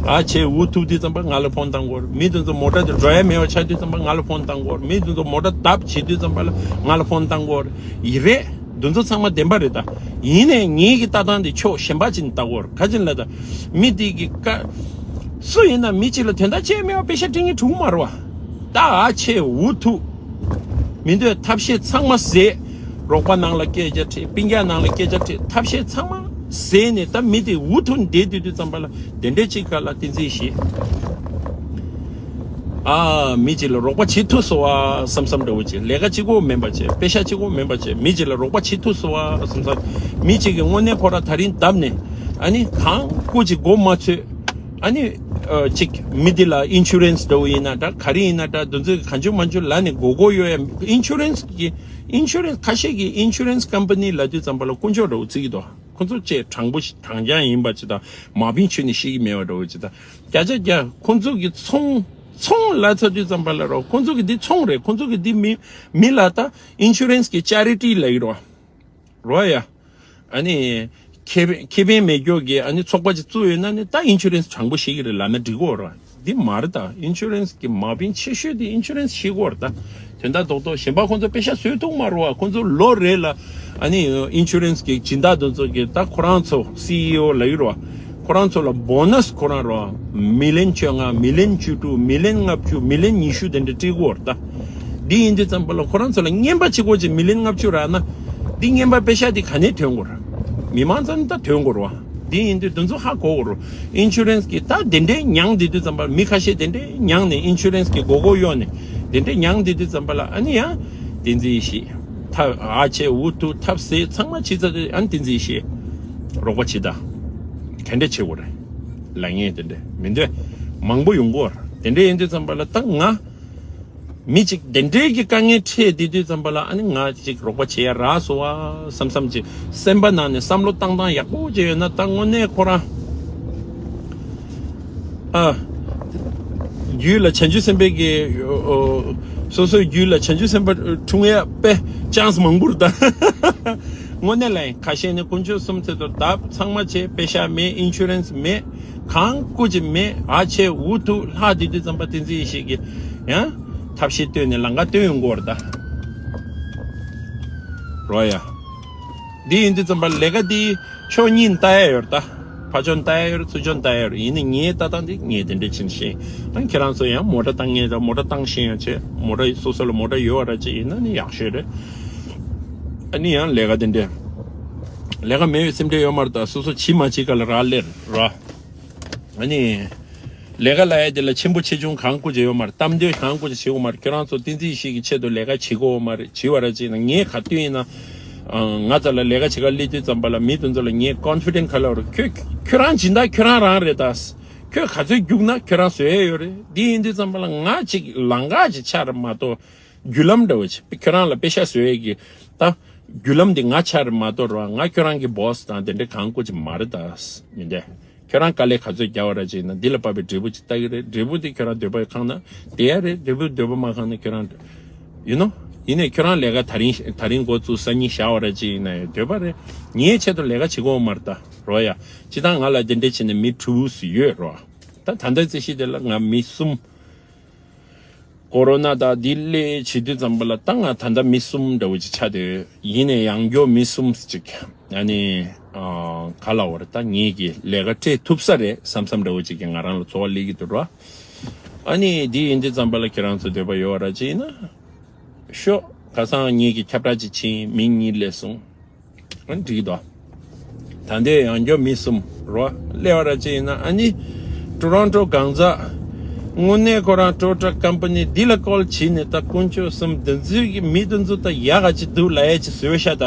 ཨ་ཆེ་འུ་ཐུག་དུས་ཙམ་པ་ང་ལ་ཕོན་བཏང་གི་ཡོད་རེད། མི་དེ་ཚོ་མོ་ཊ་དེ་འགྲོ་ཡ་མེད་པ་ཆགས་དུས་ཙམ་པ་ང་ལ་ཕོན་བཏང་གི་ཡོད་རེད། མི་དེ་ཚོ་མོ་ཊ་བརྡབ་བྱེད་དུས་ཙམ་པ་ལ་ང་ལ་ཕོན་བཏང་གི་ཡོད་རེད། ཡིན་རེད། དེ་ཚོ་ཚང་མ་བདེན་པ་རེད་ད། ཡིན་ནའི་ངེད་ཀྱི་ལྟ་སྟངས་དེ་ཕྱོགས་གཞན་པ་ཅིག་ནས་ལྟ་གི་ཡོད་རེད། ག་ཅིག་ལ་ད། མི་དེ་གི་ཀ་སུ་ཡིན་ན་མི་གཅིག་ལ་དོན་དག་ཅི་ཡང་མེད་པ་པེ་ཤ་སྤྲད་མཁན་འགྲོ་གི་མ་རེད་པ། ད་ཨ་ཆེ་འུ་ཐུག་མི་འདོད་ཐབས་ཤེས་ཚང་མ་ཟད། རོགས་པ་ནང་ལ་སྐད་ཆ་དྲིས། སྤུན་ཀྱག་ནང་ལ་སྐད་ཆ་དྲིས། ཐབས་ཤེས་ཚང་མ་ཟད་ནས་ད་མི་དེ་འུ་ཐུག་བསྡད་དུས་དུས་ཙམ་པ་ལ་དེ་འདྲའི་ཅིག་ག་ལ་བསྟན་འཛིན་ཡེ་ཤེས། ཨ་མི་གཅིག་ལ་རོགས་པ་བྱེད་ཐུབ་སོང་བ་བསམ་བསམ་འདྲ་བོ་ཅིག་ལས་ཀ་གཅིག་པོ་མིན་པ་བྱས། པེ་ཤ་གཅིག་པོ་མིན་པ་བྱས། མི་གཅིག་ལ་རོགས་པ་བྱེད་ཐུབ་སོང་བ་བསམ་བསམ། མི་གཅིག་གིས་དངོས་གནས་ཁོ་རང་ད་རིང་བརྡབས་ནས་ཨ་ནི་གང་སྐུ་གཅིག་མགོ་མ་ཚོས། ཨ་ནི་ཨ་གཅིག་མི་འདི་ལ་ཨིན་ཤུ་རན་སི་འདྲ་བོ་ཡིན་ན་འདྲ། ག་རེ་ཡིན་ན་འདྲ། འདི་ཚོ་གང་བྱུང་མང་བྱུང་ལབ་ནས་མགོ་སྐོར་གཡོག་ཡ། ཨིན་ཤུ་རན་སི་གི་ཨིན་ཤུ་རན་སི་ཁ་ཤས་ཀྱིས་ཨིན་ཤུ་རན་སི་ཀམ་པ་ནི་ལབ་དུས་ཙམ་པ་ལ་དཀོན་མཆོག་འདྲ་བོ་བརྩི་གི་འདུག་ཁོ་ཚོ་བཅས་དྲང་པོ་ཞིག་དྲང་རྐྱང་ཡིན་པ་ཅིག་དང་མ་བིན་ཆུ་ནས་ཤེས་ཀྱི་མེད་པ་འདྲ་བོ་ཅིག་དང་། བརྒྱ་ཆ་བརྒྱ་ཁོ་ཚོ་གི་ཚོང་ཚོང་ལབ་ཚར་དུས་ཙམ་པ་ལ་རོ། ཁོ་ཚོ་གི་འདི་ཚོང་རེད། ཁོ་ཚོ་གི་འདི་མི་མི་ལ་ད་ཨིན་ཤུ་རན་སི་གི་ཅེ་རི་ཊི་ལབ་ཀྱི་རོ། རོ་ཡ། ཨ་ནི་ཁེ་ཕན་ཁེ་ཕན་མེད་སྐྱོ་གི་ཨ་ནི་ཚོགས་པ་ཅིག་བཙུགས་ཡོད་ན་ནི་ད་ཨིན་ཤུ་རན་སི་དྲང་པོ་ཤེས་ཀྱི་རེད་ལབ་ན་འགྲིག་གི་རོ། འདི་མ་རེད་ད། ཨིན་ཤུ་རན་སི་གི་མ་བིན་ཆེ་ཤོས་དེ་ཨིན་ཤུ་རན་སི་ཤེས་ཀྱི་ཡོད་རེད་ད། དོན་དག་རྡོག་རྡོག་གཞན་པ་ཁོང་ཚོ་པེ་ཤ་བཟོས་ཐུབ་མ་རེད་པ། ཁོང་ཚོ་ལོ་རེ་ལ་ཨ་ནི་ཨིན་ཤུ་རན་སི་གི་སྦྱིན་བདག་དེ་ཚོ་གི་ད་ཁོ་རང་ཚོ་སི་ཨི་ཨོ་ལབ་ཀྱི་རེད་པ། ཁོ་རང་ཚོ་ལ་བོ་ནས་ཁོ་རང་རོ། མི་ལན་བཅོ་ལྔ། མི་ལན་བཅུ་དྲུག། མི་ལན་ལྔ་བཅུ། མི་ལན་ཉི་ཤུ་དེ་འདྲ་སྤྲད་ཀྱི་ཡོད་རེད་ད། འདི་ཡིན་དུས་ཙམ་པ་ལ་ཁོ་རང་ཚོ་ལ་རྔན་པ་གཅིག་པོ་ཅིག་མི་ལན་ལྔ་བཅུ་རག་ན། འདི་རྔན་པ་པེ་ཤ་འདི་ག་ནས་ཐོན་དགོས་རེད། མི་མང་ཚོ་ནས་ད་ཐོན་དགོས་རེད་པ། འདི་ཡིན་དུས་དེ་ཚོ་ཧ་གོ་དགོས་རེད། ཨིན་ཤུ་རན་སི་གི་ད་དེ་འདྲའི་མྱངས་བསྡད་དུས་ཙམ་པ་ལ། མི་ཁ་ཤས་དེ་འདྲའི་མྱངས་ནས་ཨིན་ཤུ་རན་སི་གི་མགོ་སྐོར་གཡོག་ནས་དེ་འདྲའི་མྱངས་བསྡད་དུས་ཙམ་པ་ལ་ཨ་ནི་ཡང་བསྟན་འཛིན་ཡེ་ཤེས་ཐབས་ཨ་ཆེ་འུ་ཐུག་ཐབས་ཟད་ཚང་མ་བྱས་ཚར་དུས་ཨ་ནི་བསྟན་འཛིན་ཡེ་ཤེས་རོགས་པ་བྱེད་ད། ག་འདྲ་བྱེད་དགོས་རེད་ལབ་མཁན་དེ་འདྲ་མི་འདོད་མང་པོ་ཡོང་གི་ཡོད་རེད། དེ་འདྲ་ཡིན་དུས་ཙམ་པ་ལ་ད་ང་མི་གཅིག་དེ་འདྲའི་གི་དཀའ་ངལ་འཕྲད་བསྡད་དུས་ཙམ་པ་ལ་ཨ་ནི་ང་གཅིག་རོགས་པ་བྱེད་ཡ་རག་སོང་བ་བསམ་བསམ་ཅིག་སེམས་པ་ནང་ནས་བསམ་བློ་བཏང་སྟངས་ཡག་པོ་ཅིག་ཡོད་ན། ད་དངོས་གནས་ཁོ་རང་ཨ་རྒྱུད་ལ་བྱང་ཆུབ་སེམས་དཔའི་གི་ཨོ་སོ་སོའི་རྒྱུད་ལ་བྱང་ཆུབ་སེམས་དཔའ་འཁྲུངས་ཡ་དཔེ་ཆན་སི་མང་པོ་རེད་ད། དངོས་གནས་ལ་ཡིན། ཁ་ཤས་ནི་དཀོན་མཆོག་གསུམ་ཚེ་ཐོ་བརྡབ་ཚང་མ་བྱས། པེ་ཤ་མེད། ཨིན་ཤུ་རན་སི་མེད། གང་སྐུ་ཅི་མེད། ཨ་ཆེ་འུ་ཐུག་ལྷག་བསྡད་དུས་ཙམ་པ་བསྟན་འཛིན་ཡེ་ཤེས་ཀྱིས་ཡང་ཐབས་ཤེས་བཏོན་ནས་ལམ་ཁ་སྟོན་ཡོང་གི་ཡོད་རེད་ད། རོ་ཡ། འདི་ཡིན་དུས་ཙམ་པ་ལས་ཀ་འདི་ཕྱོགས་གཉིས་ལྟ་ཡ་ཡོད་རེད་ད། ཕར་ཕྱོགས་ལྟ་ཡ་ཡོད་རེད། ཚུར་ཕྱོགས་ལྟ་ཡ་ཡོད་རེད། ཡིན་ནའི་ངའི་ལྟ་སྟངས་འདི་ངས་དེ་འདྲས་བྱས་ནས་བཤད། ཨ་ཁྱེད་རང་ཚོ་ཡང་མོ་ཊ་བཏང་མཁན་རེད། མོ་ཊ་བཏང་ཤེས་ཡོད་བྱས། མོ་ཊ་སོ་སོ་ལ་མོ་ཊ་ཡོད་པ་ར་ཅིག་ཡིན་ན་ནི་ཡག་ཤོས་རེད། ཨ་ནི་ཡང་ལས་ཀ་དེ་འདྲས་ལས་ཀ་མེད་པའི་སེམས་ཁྲལ་ཡོད་མ་རེད་ད། སོ་སོ་བྱེད་མ་བྱེད་ག་ལ་རག་ལས་ར། ཨ་ནི། ལས་ཀ་ལབ་ཡ་དེ་ལ་ཆེན་པོ་ཆེ་ཆུང་གང་དགོས་ཀྱི་ཡོད་མ་རེད། གཏམ་འདོད་གང་དགོས་ཀྱི་བྱེད་དགོས་མ་རེད། ཁྱོད་རང་ཚོ་བསྟན་འཛིན་ཡེ་ཤེས་ཀྱི་ཆེད་དུ་ལས་ཀ་བྱེད་དགོས་མ་རེད། བྱེད་པ་ར་ཅིག་ན་ངས་ག་དུས་ཡིན་ན། ཨ། ང་ཚོ་ལ་ལས་ཀ་བྱེད་ག་སླེབས་དུས་ཙམ་པ་ལ་མི་དེ་ཚོ་ལ་ངས་ཀོན་ཕི་ཌེན་ཊི་ག་ལ་བར་ཁྱོད་ཁྱོད་རང་སྦྱིན་བདག་ཁྱོད་རང་རང་རེད་ད། ཁྱོད་ག་ཚོད་རྒྱུགས་ན་ཁྱོད་རང་བཟོ་ཡ་ཡོད་རེད། འདི་ཡིན་དུས་ཙམ་པ་ལ་ང་ཅིག་ལང་ཀ་ཅིག་ཆགས་རེད་མ་གཏོགས། བརྒྱུད་ལམ་འདྲ་བོ་ཅིག་ཁྱོད་རང་ལ་པེ་ཤ་བཟོ་ཡས་ཀྱི་ད། བརྒྱུད་ལམ་འདི་ང་ཆགས་རེད་མ་གཏོགས་ར། ང་ཁྱོད་རང་གི་བོ་སི་དང་དེ་འདྲ་གང་དགོས་ཀྱི་མ་རེད་ད། མི་འདྲ། ཁྱོད་རང་དཀའ་ལས་ག་ཚོད་རྒྱག་པ་ར་ཅིག་ཡིན་ན་འདི་ལ་དཔག་པའི་འབྲས་བུ་ཅིག་ལྟ་གི་རེད། འབྲས་བུ་དེ་ཁྱོད་རང་འདོད་པ་ཁེངས་ན་བསྡད་ཡ་རེད། འབྲས་བུ་འདོད་པ་མ་ཁེངས་ན་ཁྱོད་རང་། ཡུ་ནོ། ཡིན་ནའི་ཁྱོད་རང་ལས་ཀ་ད་རིང་ད་རིང་འགོ་བཙུགས་སང་ཉིན་བཞག་པ་ར་ཅིག་ཡིན་ན་ཡང་འདོད་པ་རེད། ངའི་ཆེད་དུ་ལས་ཀ་བྱེད་དགོས་མ་རེད་ད་རོ་ཡ། སྤྱིར་བཏང་ང་ལ་དེ་འདྲ་བྱས་ནས་མི་དྲུག་ཡོད་རོ། ད་ད་ལྟའི་རྩིས་གཞི་དེ་ལ་ང་མི་གསུམ། ཀོ་རོ་ན་དང་འདི་སླེབས་བྱེད་དུས་ཙམ་པ་ལ་ད་ང་ད་ལྟ་མི་གསུམ་འདྲ་བོ་ཅིག་ཆགས་བསྡད་ཡོད། ཡིན་ནའི་ཡང་སྐྱར་མི་གསུམ་ཅིག་ཨ་ནི། ཨ། ག་ལབ་དགོས་རེད། ད་ངེད་ཀྱི་ལས་ཀ་སྤྲད་ཐུབ་ས་རེད་བསམ་བསམ་འདྲ་བོ་ཅིག་གིས་ང་རང་ལ་ཚོར་བ་སླེབས་ཀྱི་འདུག་ར། ཨ་ནི་འདི་ཡིན་དུས་ཙམ་པ་ལ་ཁྱེད་རང་ཚོ་འདོད་པ་ཡོད་ར་ཅིག་ཡིན་ན། ཤོག་ཁ་སང་ངེད་ཀྱི་ཁྱབ་བསྒྲགས་ཅིག་ཕྱིན། མི་གཉིས་སླེབས་སོང་། ཨ་འགྲིག་འདུག་ད་ལྟའི་ཡང་སྐྱར་མི་གསུམ་རོ་སླེབས་པ་ར་ཅིག་ཡིན་ན། ཨ་ནི་ཊོ་རོན་ཊོ་གང་ཟག་དངོས་གནས་ཁོ་རང་ཊོ་ཊ་ཀམ་པ་ནི་འདི་ལ་ཀོལ་བྱས་ནས་ད་དཀོན་མཆོག་གསུམ་འདི་ཚོའི་གི་མི་དེ་ཚོ་ད་ཡག་ག་ཅིག་འདུག་ལབ་ཡ་ཅིག་བཟོས་ཤག་ད་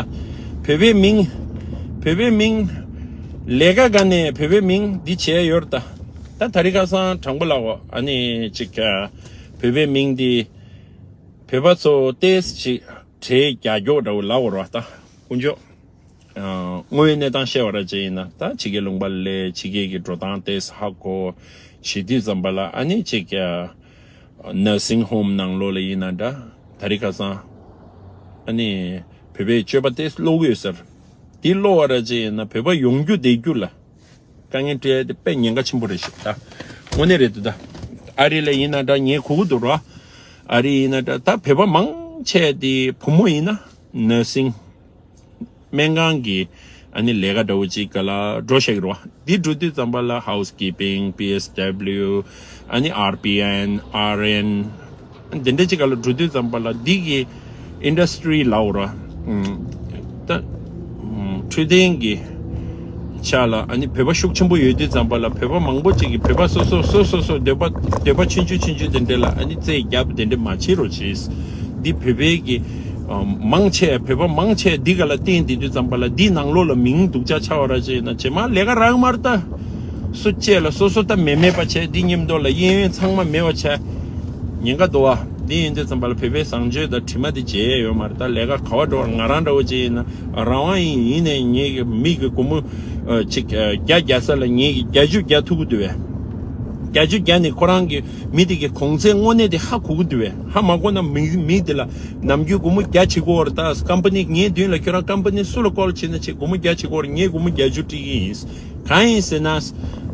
བོད་པའི་མིང་། བོད་པའི་མིང་། ལས་ཀ་ག་ནས་བོད་པའི་མིང་འདི་བྱས་ཡོད་རེད་ད། ད་ད་རིང་ཁ་སང་དྲང་པོ་ལབ་དགོས། ཨ་ནི་ཅིག་བོད་པའི་མིང་འདི་བོད་པ་ཚོ་ཏོག་ཙམ་ཅིག་གྲས་རྒྱག་རྒྱོག་འདྲ་བོ་ལབ་དགོས་རེད་བ་ད། དཀོན་མཆོག་ཨ། དངོས་ཡོད་གནས་སྟངས་བཤད་པ་ར་ཅིག་ཡིན་ན་ད་ཕྱི་རྒྱལ་ལུང་པ་སླེབས། ཕྱི་རྒྱལ་གྱི་འགྲོ་སྟངས་ཏོག་ཙམ་ཧ་གོ་བྱེད་དུས་ཙམ་པ་ལ། ཨ་ནི་ཅིག་ཨ། ནར་སིང་ཧོམ་ནང་ལོགས་ལ་ཡིན་ན་འདྲ། ད་རིང་ཁ་སང་ཨ་ནི་བོད་པའི་སྤྱོད་པ་ཏོག་ཙམ་ཀློག་གི་ཡོད་ས་རེད། འདི་ཀློག་པ་ར་ཅིག་ཡིན་ན་བོད་པ་ཡོང་རྒྱུ་བསྡད་རྒྱུ་ལ་དཀའ་ངལ་འཕྲད་དེ་དཔེ་ཉེན་ཁ་ཆེན་པོ་རེད་ཤག་ད། དངོས་གནས་རེད་འདུག་ད། ཨ་རི་ལ་ཡིན་ན་འདྲ་ངས་གོ་གི་འདུག་ར། ཨ་རི་ཡིན་ན་འདྲ་ད་བོད་པ་མང་ཆེ་དེ་བུ་མོ་ཡིན་ན་ནར་སིང་སྨན་ཁང་གི་ཨ་ནི་ལས་ཀ་འདྲ་བོ་ཅིག་ག་ལ་འགྲོ་ཤག་གི་རེད་བ། འདི་འགྲོ་དུས་ཙམ་པ་ལ་ཧའུ་སི་ཀིབ་པིང་། པི་ཨེས་ཌབ་ལིའུ། ཨ་ནི་ཨར་པི་ཨེན། ཨར་ཨེན། འདི་འདྲ་ཅིག་ག་ལ་འགྲོ་དུས་ཙམ་པ་ལ་འདི་གི་ཨིན་ཌ་སི་ཊི་རི་ལབ་དགོས་ར། ཨུམ། ད། ཨུམ། འཕྲོད་བསྟེན་གྱི་ཆ་ལ་ཨ་ནི་བོད་པ་ཤུགས་ཆེན་པོ་ཡོད་དུས་ཙམ་པ་ལ་བོད་པ་མང་པོ་ཅིག་གིས་བོད་པ་སོ་སོ་སོ་སོ་སོ་འདོད་པ་འདོད་པ་ཆུང་ཆུང་ཆུང་ཆུང་དེ་འདྲ་ལ་ཨ་ནི་རྩོད་རྒྱབ་དེ་འདྲ་མ་བྱེད་རོགས་བྱེད། འདི་བོད་པའི་གི་ཨ། མང་ཆེ་བོད་པ་མང་ཆེ་འདི་ག་ལ་བརྟེན་བསྡད་དུས་ཙམ་པ་ལ་འདི་ནང་ལོགས་ལ་མིང་སྡུག་ཅག་ཆགས་པ་ར་ཅིག་ཡིན་ན་རྗེས་མ་ལས་ཀ་རག་མ་རེད་ད། སུ་གཅེས་ལ་སོ་སོ་ད་མེད་མེད་པ་བྱས། འདི་མཉམ་དུ་ལ་གཡས་གཡོན་ཚང་མ་མེད་པ་བྱས། ཉེན་ཁ་འདུག་བ། འདི་ཡིན་དུས་ཙམ་པ་ལ་བོད་པའི་བཟང་སྤྱོད་དང་དྲི་མ་དེ་བརྗེད་ཡས་ཡོད་མ་རེད་ད། ལས་ཀ་ག་པར་འགྲོ་བ་ང་རང་འདྲ་བོ་ཅིག་ཡིན་ན་རང་དབང་ཡིན། ཡིན་ནའི་ངེད་ཀྱི་མི་གི་སྒོར་མོ་ཨ། ཅིག་ཨ། བརྒྱ་བརྒྱ་ས་ལ་ངེད་ཀྱིས་བརྒྱད་ཅུ་བརྒྱ་ཐུག་གི་འདུག་བས། བརྒྱད་ཅུ་བརྒྱ་ནི་ཁོ་རང་གི་མི་དེ་གི་གོང་ཚད་དངོས་གནས་དེ་ཧ་གོ་གི་འདུག་བས། ཧ་མ་གོ་ན་མི་མི་དེ་ལ་ནམ་རྒྱུན་སྒོར་མོ་བརྒྱ་བྱེད་དགོས་པ་རེད་ད། ཀམ་པ་ནི་ངའི་མདུན་ལ་ཁྱོད་རང་ཀམ་པ་ནི་སུ་ལ་ཀོལ་བྱེད་ན་བྱེད། སྒོར་མོ་བརྒྱ་བྱེད་དགོས་རེད། ངས་སྒོར་མོ་བརྒྱད་ཅུ་སྤྲད་ཀྱི་ཡིན། གང་ཡིན་ཟེར་ན།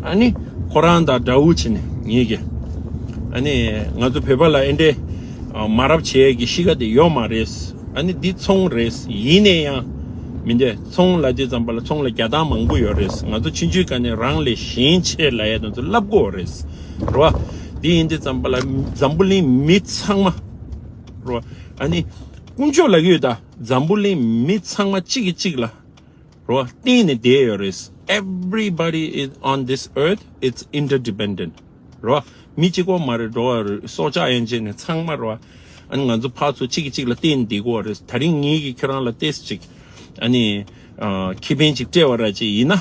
ཨ་ནི་ཁོ་རང་དང་འདྲ་བོ་བྱས་ནས་ངེད་ཀྱི་ཨ་ནི་ང་ཚོ་བོད་པ་ལ་ཨེ་འདྲས་མ་རབས་བྱེད་ཡས་ཀྱི་གཤིས་ཀ་དེ་ཡོད་མ་རེད། ཨ་ནི་འདི་ཚོང་རེད། ཡིན་ནའི་ཡང་མི་འདོད། ཚོང་ལབ་དུས་ཙམ་པ་ལ་ཚོང་ལ་རྒྱག་སྟངས་མང་པོ་ཡོད་རེད། ང་ཚོ་ཆུང་ཆུང་སྒང་ནས་རང་ལས་གཞན་ཆེ་ལབ་ཡས་དེ་ཚོ་ལབ་དགོས་རེད། རེད་བ། འདི་ཡིན་དུས་ཙམ་པ་ལ་འཛམ་བུ་གླིང་མི་ཚང་མ། རེད་བ། ཨ་ནི་དཀོན་མཆོག་ལབ་ཀྱི་ཡོད་ད། འཛམ་བུ་གླིང་མི་ཚང་མ་གཅིག་གིས་གཅིག་ལ། རོ། བརྟེན་ནས་བསྡད་ཡོད་རེད། Everybody is on this earth, it's interdependent. རོ། མི་གཅིག་པོ་མ་རེད། རོ། སྲོག་ཆགས་ཡན་ཆད་ནས་ཚང་མ་རོ། ཨ་ནི་ང་ཚོ་ཕར་ཚུར་གཅིག་གིས་གཅིག་ལ་བརྟེན་ནས་བསྡད་དགོས་རེད། ད་རིང་ངེད་ཀྱིས་ཁྱོད་རང་ལ་ཏོག་ཙམ་ཅིག་ཨ་ནི། ཨ། ཁེ་ཕན་ཅིག་སྤྲད་པ་ར་ཅིག་ཡིན་ན།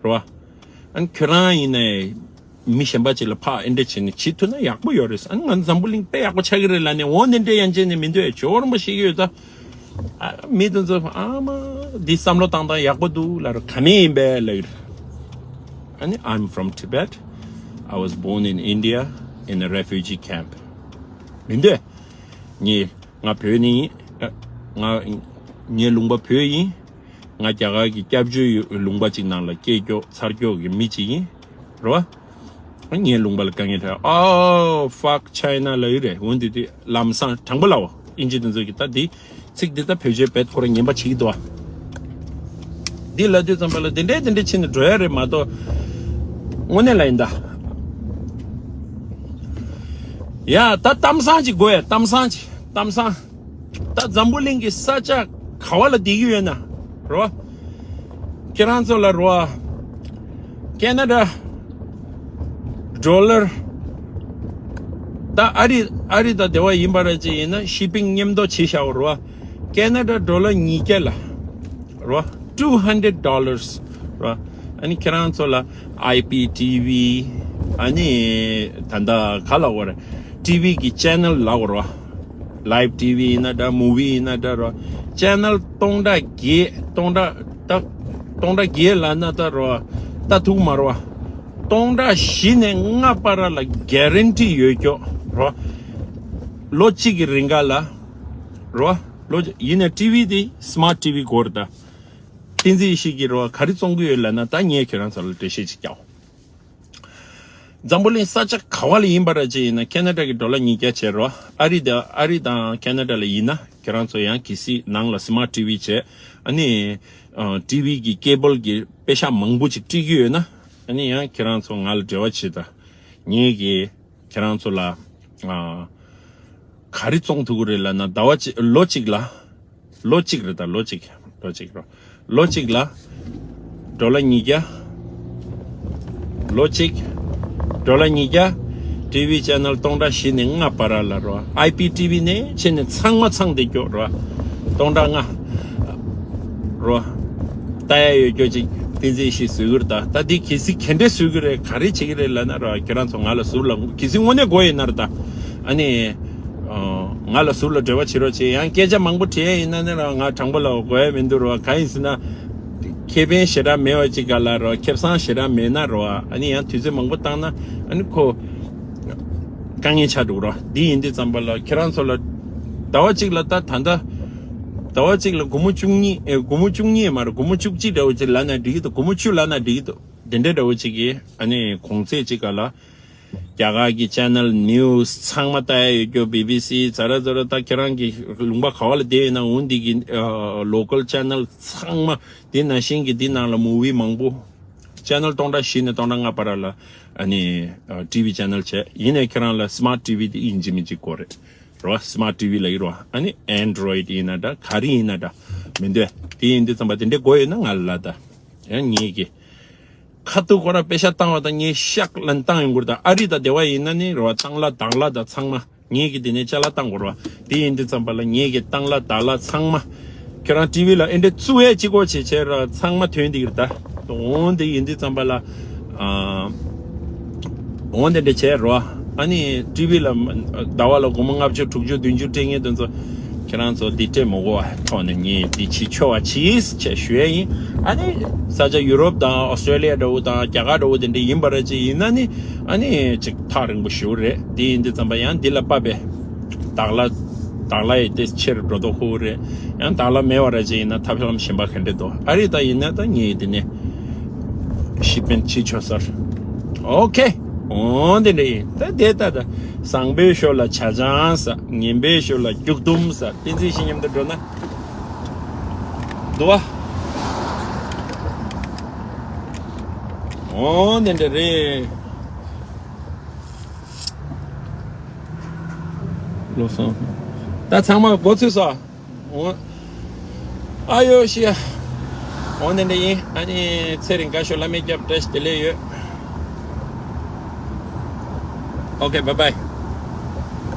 རོ། ཨ་ནི་ཁྱོད་རང་ཡིན་ནའི། མི་གཞན་པ་ཅིག་ལ་ཕར་ཨེ་འདྲ་བྱས་ནས་བྱེད་ཐུབ་ན་ཡག་པོ་ཡོད་རེད། ཨ་ནི་ང་འཛམ་བུ་གླིང་དཔེ་ཡག་པོ་ཆགས་ཀྱི་རེད་ལབ་ནས་འོ་འདི་འདྲས་ཡན་ཆད་ནས་མི་འདོད། ཇོ་བོ་རིན་པོ་ཆེ་ཡོད་ད། ཨ། མི་དེ་ཚོ་ཨ་མ་འདི་བསམ་བློ་བཏང་སྟངས་ཡག་པོ་འདུག་ལབ་ར། ག་མེད་ཡིན་པས་ལབ་ཀྱི་རེད། ཨ་ནི། I'm from Tibet. I was born in India in a refugee camp. མི་འདོད། ངས། ང་བོད་ནས་ཡིན། ང་། ངའི་ལུང་པ་བོད་ཡིན། ང་རྒྱ་གར་གྱི་སྐྱབས་བཅོལ་ཡུལ་ལུང་པ་ཅིག་ནང་ལ་སྐྱེས་མགྱོགས་ཚར་མགྱོགས་ཀྱི་མི་ཅིག་ཡིན། རེད་བ། ངའི་ལུང་པ་ལ་དཀའ་ངལ་འཕྲད། Oh, fuck China ལབ་ཡོད་རེད། འོན་ཏེ་དེ་ལམ་སང་དྲང་པོ་ལབ་པ། ཨིན་ཇི་དེ་ཚོ་གིས་ད་དེ་ཚིག་དེ་ད་བེད་སྤྱོད་བེད་ཁོ་རང་ངན་པ་བྱེད་ཀྱི་འདུག་བ། འདི་ལབ་དུས་ཙམ་པ་ལ་དེ་འདྲས་དེ་འདྲས་བྱས་ནས་འགྲོ་ཡ་རེད་མ་གཏོགས། དངོས་གནས་ལ་ཡིན་ད། ཡ་ད་གཏམ་བཟང་ཅིག་དགོས་ཡ། གཏམ་བཟང་ཅིག་གཏམ་བཟང་། ད་འཛམ་བུ་གླིང་གི་ས་ཆ་ག་བ་ལ་བསྡད་ཀྱི་ཡོད་ན་རོ། ཁྱེད་རང་ཚོ་ལ་རོ། ཁེ་ན་ཌ་ཌོ་ལར། ད་ཨ་རི་ཨ་རི་དང་དེ་བ་ཡིན་པ་ར་ཅིག་ཡིན་ན་ཤི་པིང་མཉམ་དུ་བྱེད་བཞག་རོ། ཁེ་ན་ཌ་ཌོ་ལར་ཉིས་བརྒྱ་ལ་རོ། two hundred dollars རོ། ཨ་ནི་ཁྱེད་རང་ཚོ་ལ་ཨའི་པི་ཊི་ཝི། ཨ་ནི་ད་ལྟ་ག་ལབ་དགོས་རེད། ཊི་ཝི་གི་ཆེ་ནལ་ལབ་དགོས་རོ། ལའེབ་ཊི་ཝི་ཡིན་ན་འདྲ། མུ་ཝི་ཡིན་ན་འདྲ་རོ། ཆེ་ནལ་སྟོང་ཕྲག་བརྒྱད། སྟོང་ཕྲག་ད་སྟོང་ཕྲག་བརྒྱད་ལབ་ན་ད་རོ། ད་ཐུག་མ་རོ། སྟོང་ཕྲག་བཞི་ནས་ལྔ་བར་ལ་གྷ་རན་ཊི་ཡོད་ཀྱོག་རོ། ལོ་གཅིག་གི་རིང་ག་ལ་རོ། ལོ་གཅིག་ཡིན་ན་ཊི་ཝི་དེ་སི་མཱར་ཊི་ཝི་དགོས་རེད་ད། བསྟན་འཛིན་ཡེ་ཤེས་ཀྱིས་རོ་ག་རེ་བཙོང་གི་ཡོད་ལབ་ན། ད་ངས་ཁྱེད་རང་ཚོ་ལ་འགྲེལ་བཤད་ཅིག་རྒྱག་འཛམ་བུ་གླིང་ས་ཆ་ག་བ་ལ་ཡིན་པ་ར་ཅིག་ཡིན་ན་ཁེ་ན་ཌ་གི་ཌོ་ལར་ཉིས་བརྒྱ་བྱས་རོ། ཨ་རི་དང་ཨ་རི་དང་ཁེ་ན་ཌ་ལ་ཡིན་ན་ཁྱེད་རང་ཚོ་ཡང་གལ་སྲིད་ནང་ལ་སི་མཱར་ཊི་ཝི་བྱས། ཨ་ནི་ཨ་ཊི་ཝི་གི་ཀེ་བལ་གྱི་པེ་ཤག་མང་པོ་ཅིག་སྤྲད་ཀྱི་ཡོད་ན། ཨ་ནི་ཡང་ཁྱེད་རང་ཚོ་ང་ལ་འབྲེལ་བ་བྱེད་ད། ངས་ཀྱིས་ཁྱེད་རང་ཚོ་ལ་ཨ་ག་རེ་བཙོང་ཐུབ་ཀྱི་རེད་ལབ་ན། ཟླ་བ་གཅིག་ལོ་གཅིག་ལ། ལོ་གཅིག་རེད་ད། ལོ་གཅིག་ལོ་གཅིག་རོ། ལོ་གཅིག་ལ་ཌོ་ལར་ཉིས་བརྒྱ། ལོ་གཅིག་ཌོ་ལར་ཉིས་བརྒྱ། ཊི་ཝི་ཆེ་ནལ་སྟོང་ཕྲག་བཞི་ནས་ལྔ་བར་ལ་རོ། ཨའི་པི་ཊི་ཝི་ནས་བྱས་ནས་ཚང་མ་ཚང་བསྡད་ཀྱོག་རོ། སྟོང་ཕྲག་ལྔ་རོ། ལྟ་ཡ་ཡོད་ཀྱོག་ཅིག་བསྟན་འཛིན་ཡེ་ཤེས་བཟོ་གི་རེད་ད། ད་འདི་གལ་སྲིད་ག་འདྲས་བཟོ་གི་རེད། ག་རེ་བྱེད་ཀྱི་རེད་ལབ་ན་རོ། ཁྱེད་རང་ཚོ་ང་ལ་ཟུར་ལ་གལ་སྲིད་དངོས་གནས་དགོས་ཡོད་ན་རེད་ད། ཨ་ནི། ཨ། ང་ལ་ཟུར་ལ་འབྲེལ་བ་བྱེད་རོགས་བྱེད། ཡང་སྐད་ཆ་མང་པོ་དྲིས་ཡ་ཡིན་ན་ནི་ར་ང་དྲང་པོ་ལབ་དགོས་ཡ་མི་འདུག་རོ། གང་ཡིན་ཟེར་ན། ཁེ་ཕན་ཞེ་དྲག་མེད་པ་ཅིག་ག་ལ་རོ། ཁེ་བཟང་ཞེ་དྲག་མེད་ན་རོ། ཨ་ནི་ཡང་དུས་ཚོད་མང་པོ་བཏང་ན་ཨ་ནི་ཁོ་དཀའ་ངལ་ཆགས་འགྲོ་རོ། འདི་ཡིན་དུས་ཙམ་པ་ལ་ཁྱེད་རང་ཚོ་ལ་ཟླ་བ་གཅིག་ལ་ད་ད་ལྟ་ཟླ་བ་གཅིག་ལ་སྒོར་མོ་བཅུ་གཉིས། ཨེ། སྒོར་མོ་བཅུ་གཉིས་མ་རེད། སྒོར་མོ་བཅུ་གཅིག་འདྲ་བོ་ཅིག་ལབ་ན་འགྲིག་གི་འདུག་སྒོར་མོ་བཅུ་ལབ་ན་འགྲིག་གི་འདུག་དེ་འདྲ་འདྲ་བོ་ཅིག་གིས་ཨ་ནི་གུང་ཚིགས་ཅིག་ག་ལ། རྒྱ་གར་གྱི་ཆེ་ནལ་ནིའུ་སི་ཚང་མ་ལྟ་ཡ་ཡོད་རྒྱུ། བི་བི་སི་ཛ་ར་ཛ་ར། ད་ཁྱེད་རང་གི་ལུང་པ་ག་བ་ལ་བསྡད་ཡོད་ན་འོ་འདི་གི་ཨ་ལོ་ཀལ་ཆེ་ནལ་ཚང་མ། དེ་ནང་བཞིན་གྱི་དེ་ནང་ལ་མུ་ཝི་མང་པོ། ཆེ་ནལ་སྟོང་ཕྲག་བཞི་ནས་སྟོང་ཕྲག་ལྔ་བར་ལ་ཨ་ནི་ཨ་ཊི་ཝི་ཆེ་ནལ་བྱས། ཡིན་ནའི་ཁྱེད་རང་ལ་སི་མཱར་ཊི་ཝི་དེ་ཡིན་གཅིག་མིན་གཅིག་དགོས་རེད་རོ། སི་མཱར་ཊི་ཝི་ལབ་ཀྱི་རོ། ཨ་ནི་ཨེན་ཌོ་རོ་ཡིཌ་ཡིན་ན་འདྲ། ག་རེ་ཡིན་ན་འདྲ། མི་འདོད། དེ་ཡིན་དུས་ཙམ་པ་དེ་འདྲས་དགོས་ཡོད་ན་ང་ལ་ལབ་ད། ཡང་ངེད་ཀྱི་ཁ་ཐུག་ཁོ་རང་པེ་ཤ་བཏང་བ་དང་ངས་ཤག་ལན་བཏང་ཡོང་གི་རེད་ད། ཨ་རི་དང་དེ་བ་ཡིན་ན་ནི་རེད་བ། བཏང་གླ་བདག་གླ་དང་ཚང་མ་ངེད་ཀྱི་དེ་ནས་ཅ་ལག་བཏང་དགོས་རེད་བ། དེ་ཡིན་དུས་ཙམ་པ་ལ་ངེད་ཀྱི་བཏང་གླ་བདག་གླ་ཚང་མ་ཁྱེད་རང་ཊི་ཝི་ལ་ཨེ་འདྲས་བཙུགས་ཡས་གཅིག་པོ་བྱས་བྱས་ར་ཚང་མ་ཐོན་བསྡད་ཀྱི་རེད་ད། འོང་དེ་ཡིན་དུས་ཙམ་པ་ལ་ཨ། འོང་དེ་འདྲས་བྱས་རེད་བ། ཨ་ནི་ཊི་ཝི་ལ་ཟླ་བ་ལ་སྒོར་མོ་ལྔ་བཅུ་དྲུག་ཅུ་བདུན་ཅུ་སྤྲད་མཁན་དེ་ཚོ་ཁྱེད་རང་ཚོ་འདི་སྤྲད་མ་དགོས་པ་ཐོག་ནས་ངས་འདི་ཕྱི་ཆོག་པ་གྱིས་ཅེས་ཞུ་ཡས་ཡིན། ཨ་ནི་ས་ཆ་ཡུ་རོབ་དང་ཨོ་སི་ཀྲོ་ལི་ཡ་འདྲ་བོ་དང་རྒྱ་གར་འདྲ་བོ་དེ་འདྲ་ཡིན་པ་ར་ཅིག་ཡིན་ན་ནི་ཨ་ནི་ཅིག་ཐག་རིང་པོ་ཞེ་པོ་རེད། དེ་ཡིན་དུས་ཙམ་པ་ཡང་འདི་ལ་དཔག་པའི་བདག་གླ་བདག་གླ་ཡི་དེ་ཆེར་འགྲོ་མདོག་ཁུག་རེད། ཡང་བདག་གླ་མེད་པ་ར་ཅིག་ཡིན་ན་ཐབས་ལམ་གཞན་པ་ག་འདྲ་འདུག་ཨ་རི་ད་ཡིན་ན་ད་ངས་འདི་ནས་ཤི་པན་ཕྱི་ཆོག་ཟེར། ཨོ་ཁེ། འོ་དེ་འདྲ་ཡིན། ད་དེ་ལྟ་ད། བཟང་པོའི་ཞོར་ལ་ཇ་ཆང་ཟ། ངན་པའི་ཞོར་ལ་རྒྱུག་དུམ་ཟ། བསྟན་འཛིན་ཞིག་མཉམ་དུ་འགྲོ་ན་འདུག་བ། འོ་དེ་འདྲ་རེད། བློ་བཟང་། ད་ཚང་མ་མགོ་ཚོས་སོ། འོ། ཨ་ཡོ་ཤི་ཡ། འོ་དེ་འདྲ་ཡིན། ཨ་ནི་ཚེ་རིང་དགའ་ཤོག་བླ་མའི་སྐྱབས་བཀྲ་ཤིས་བདེ་ལེགས་ཡོད། Okay, bye bye.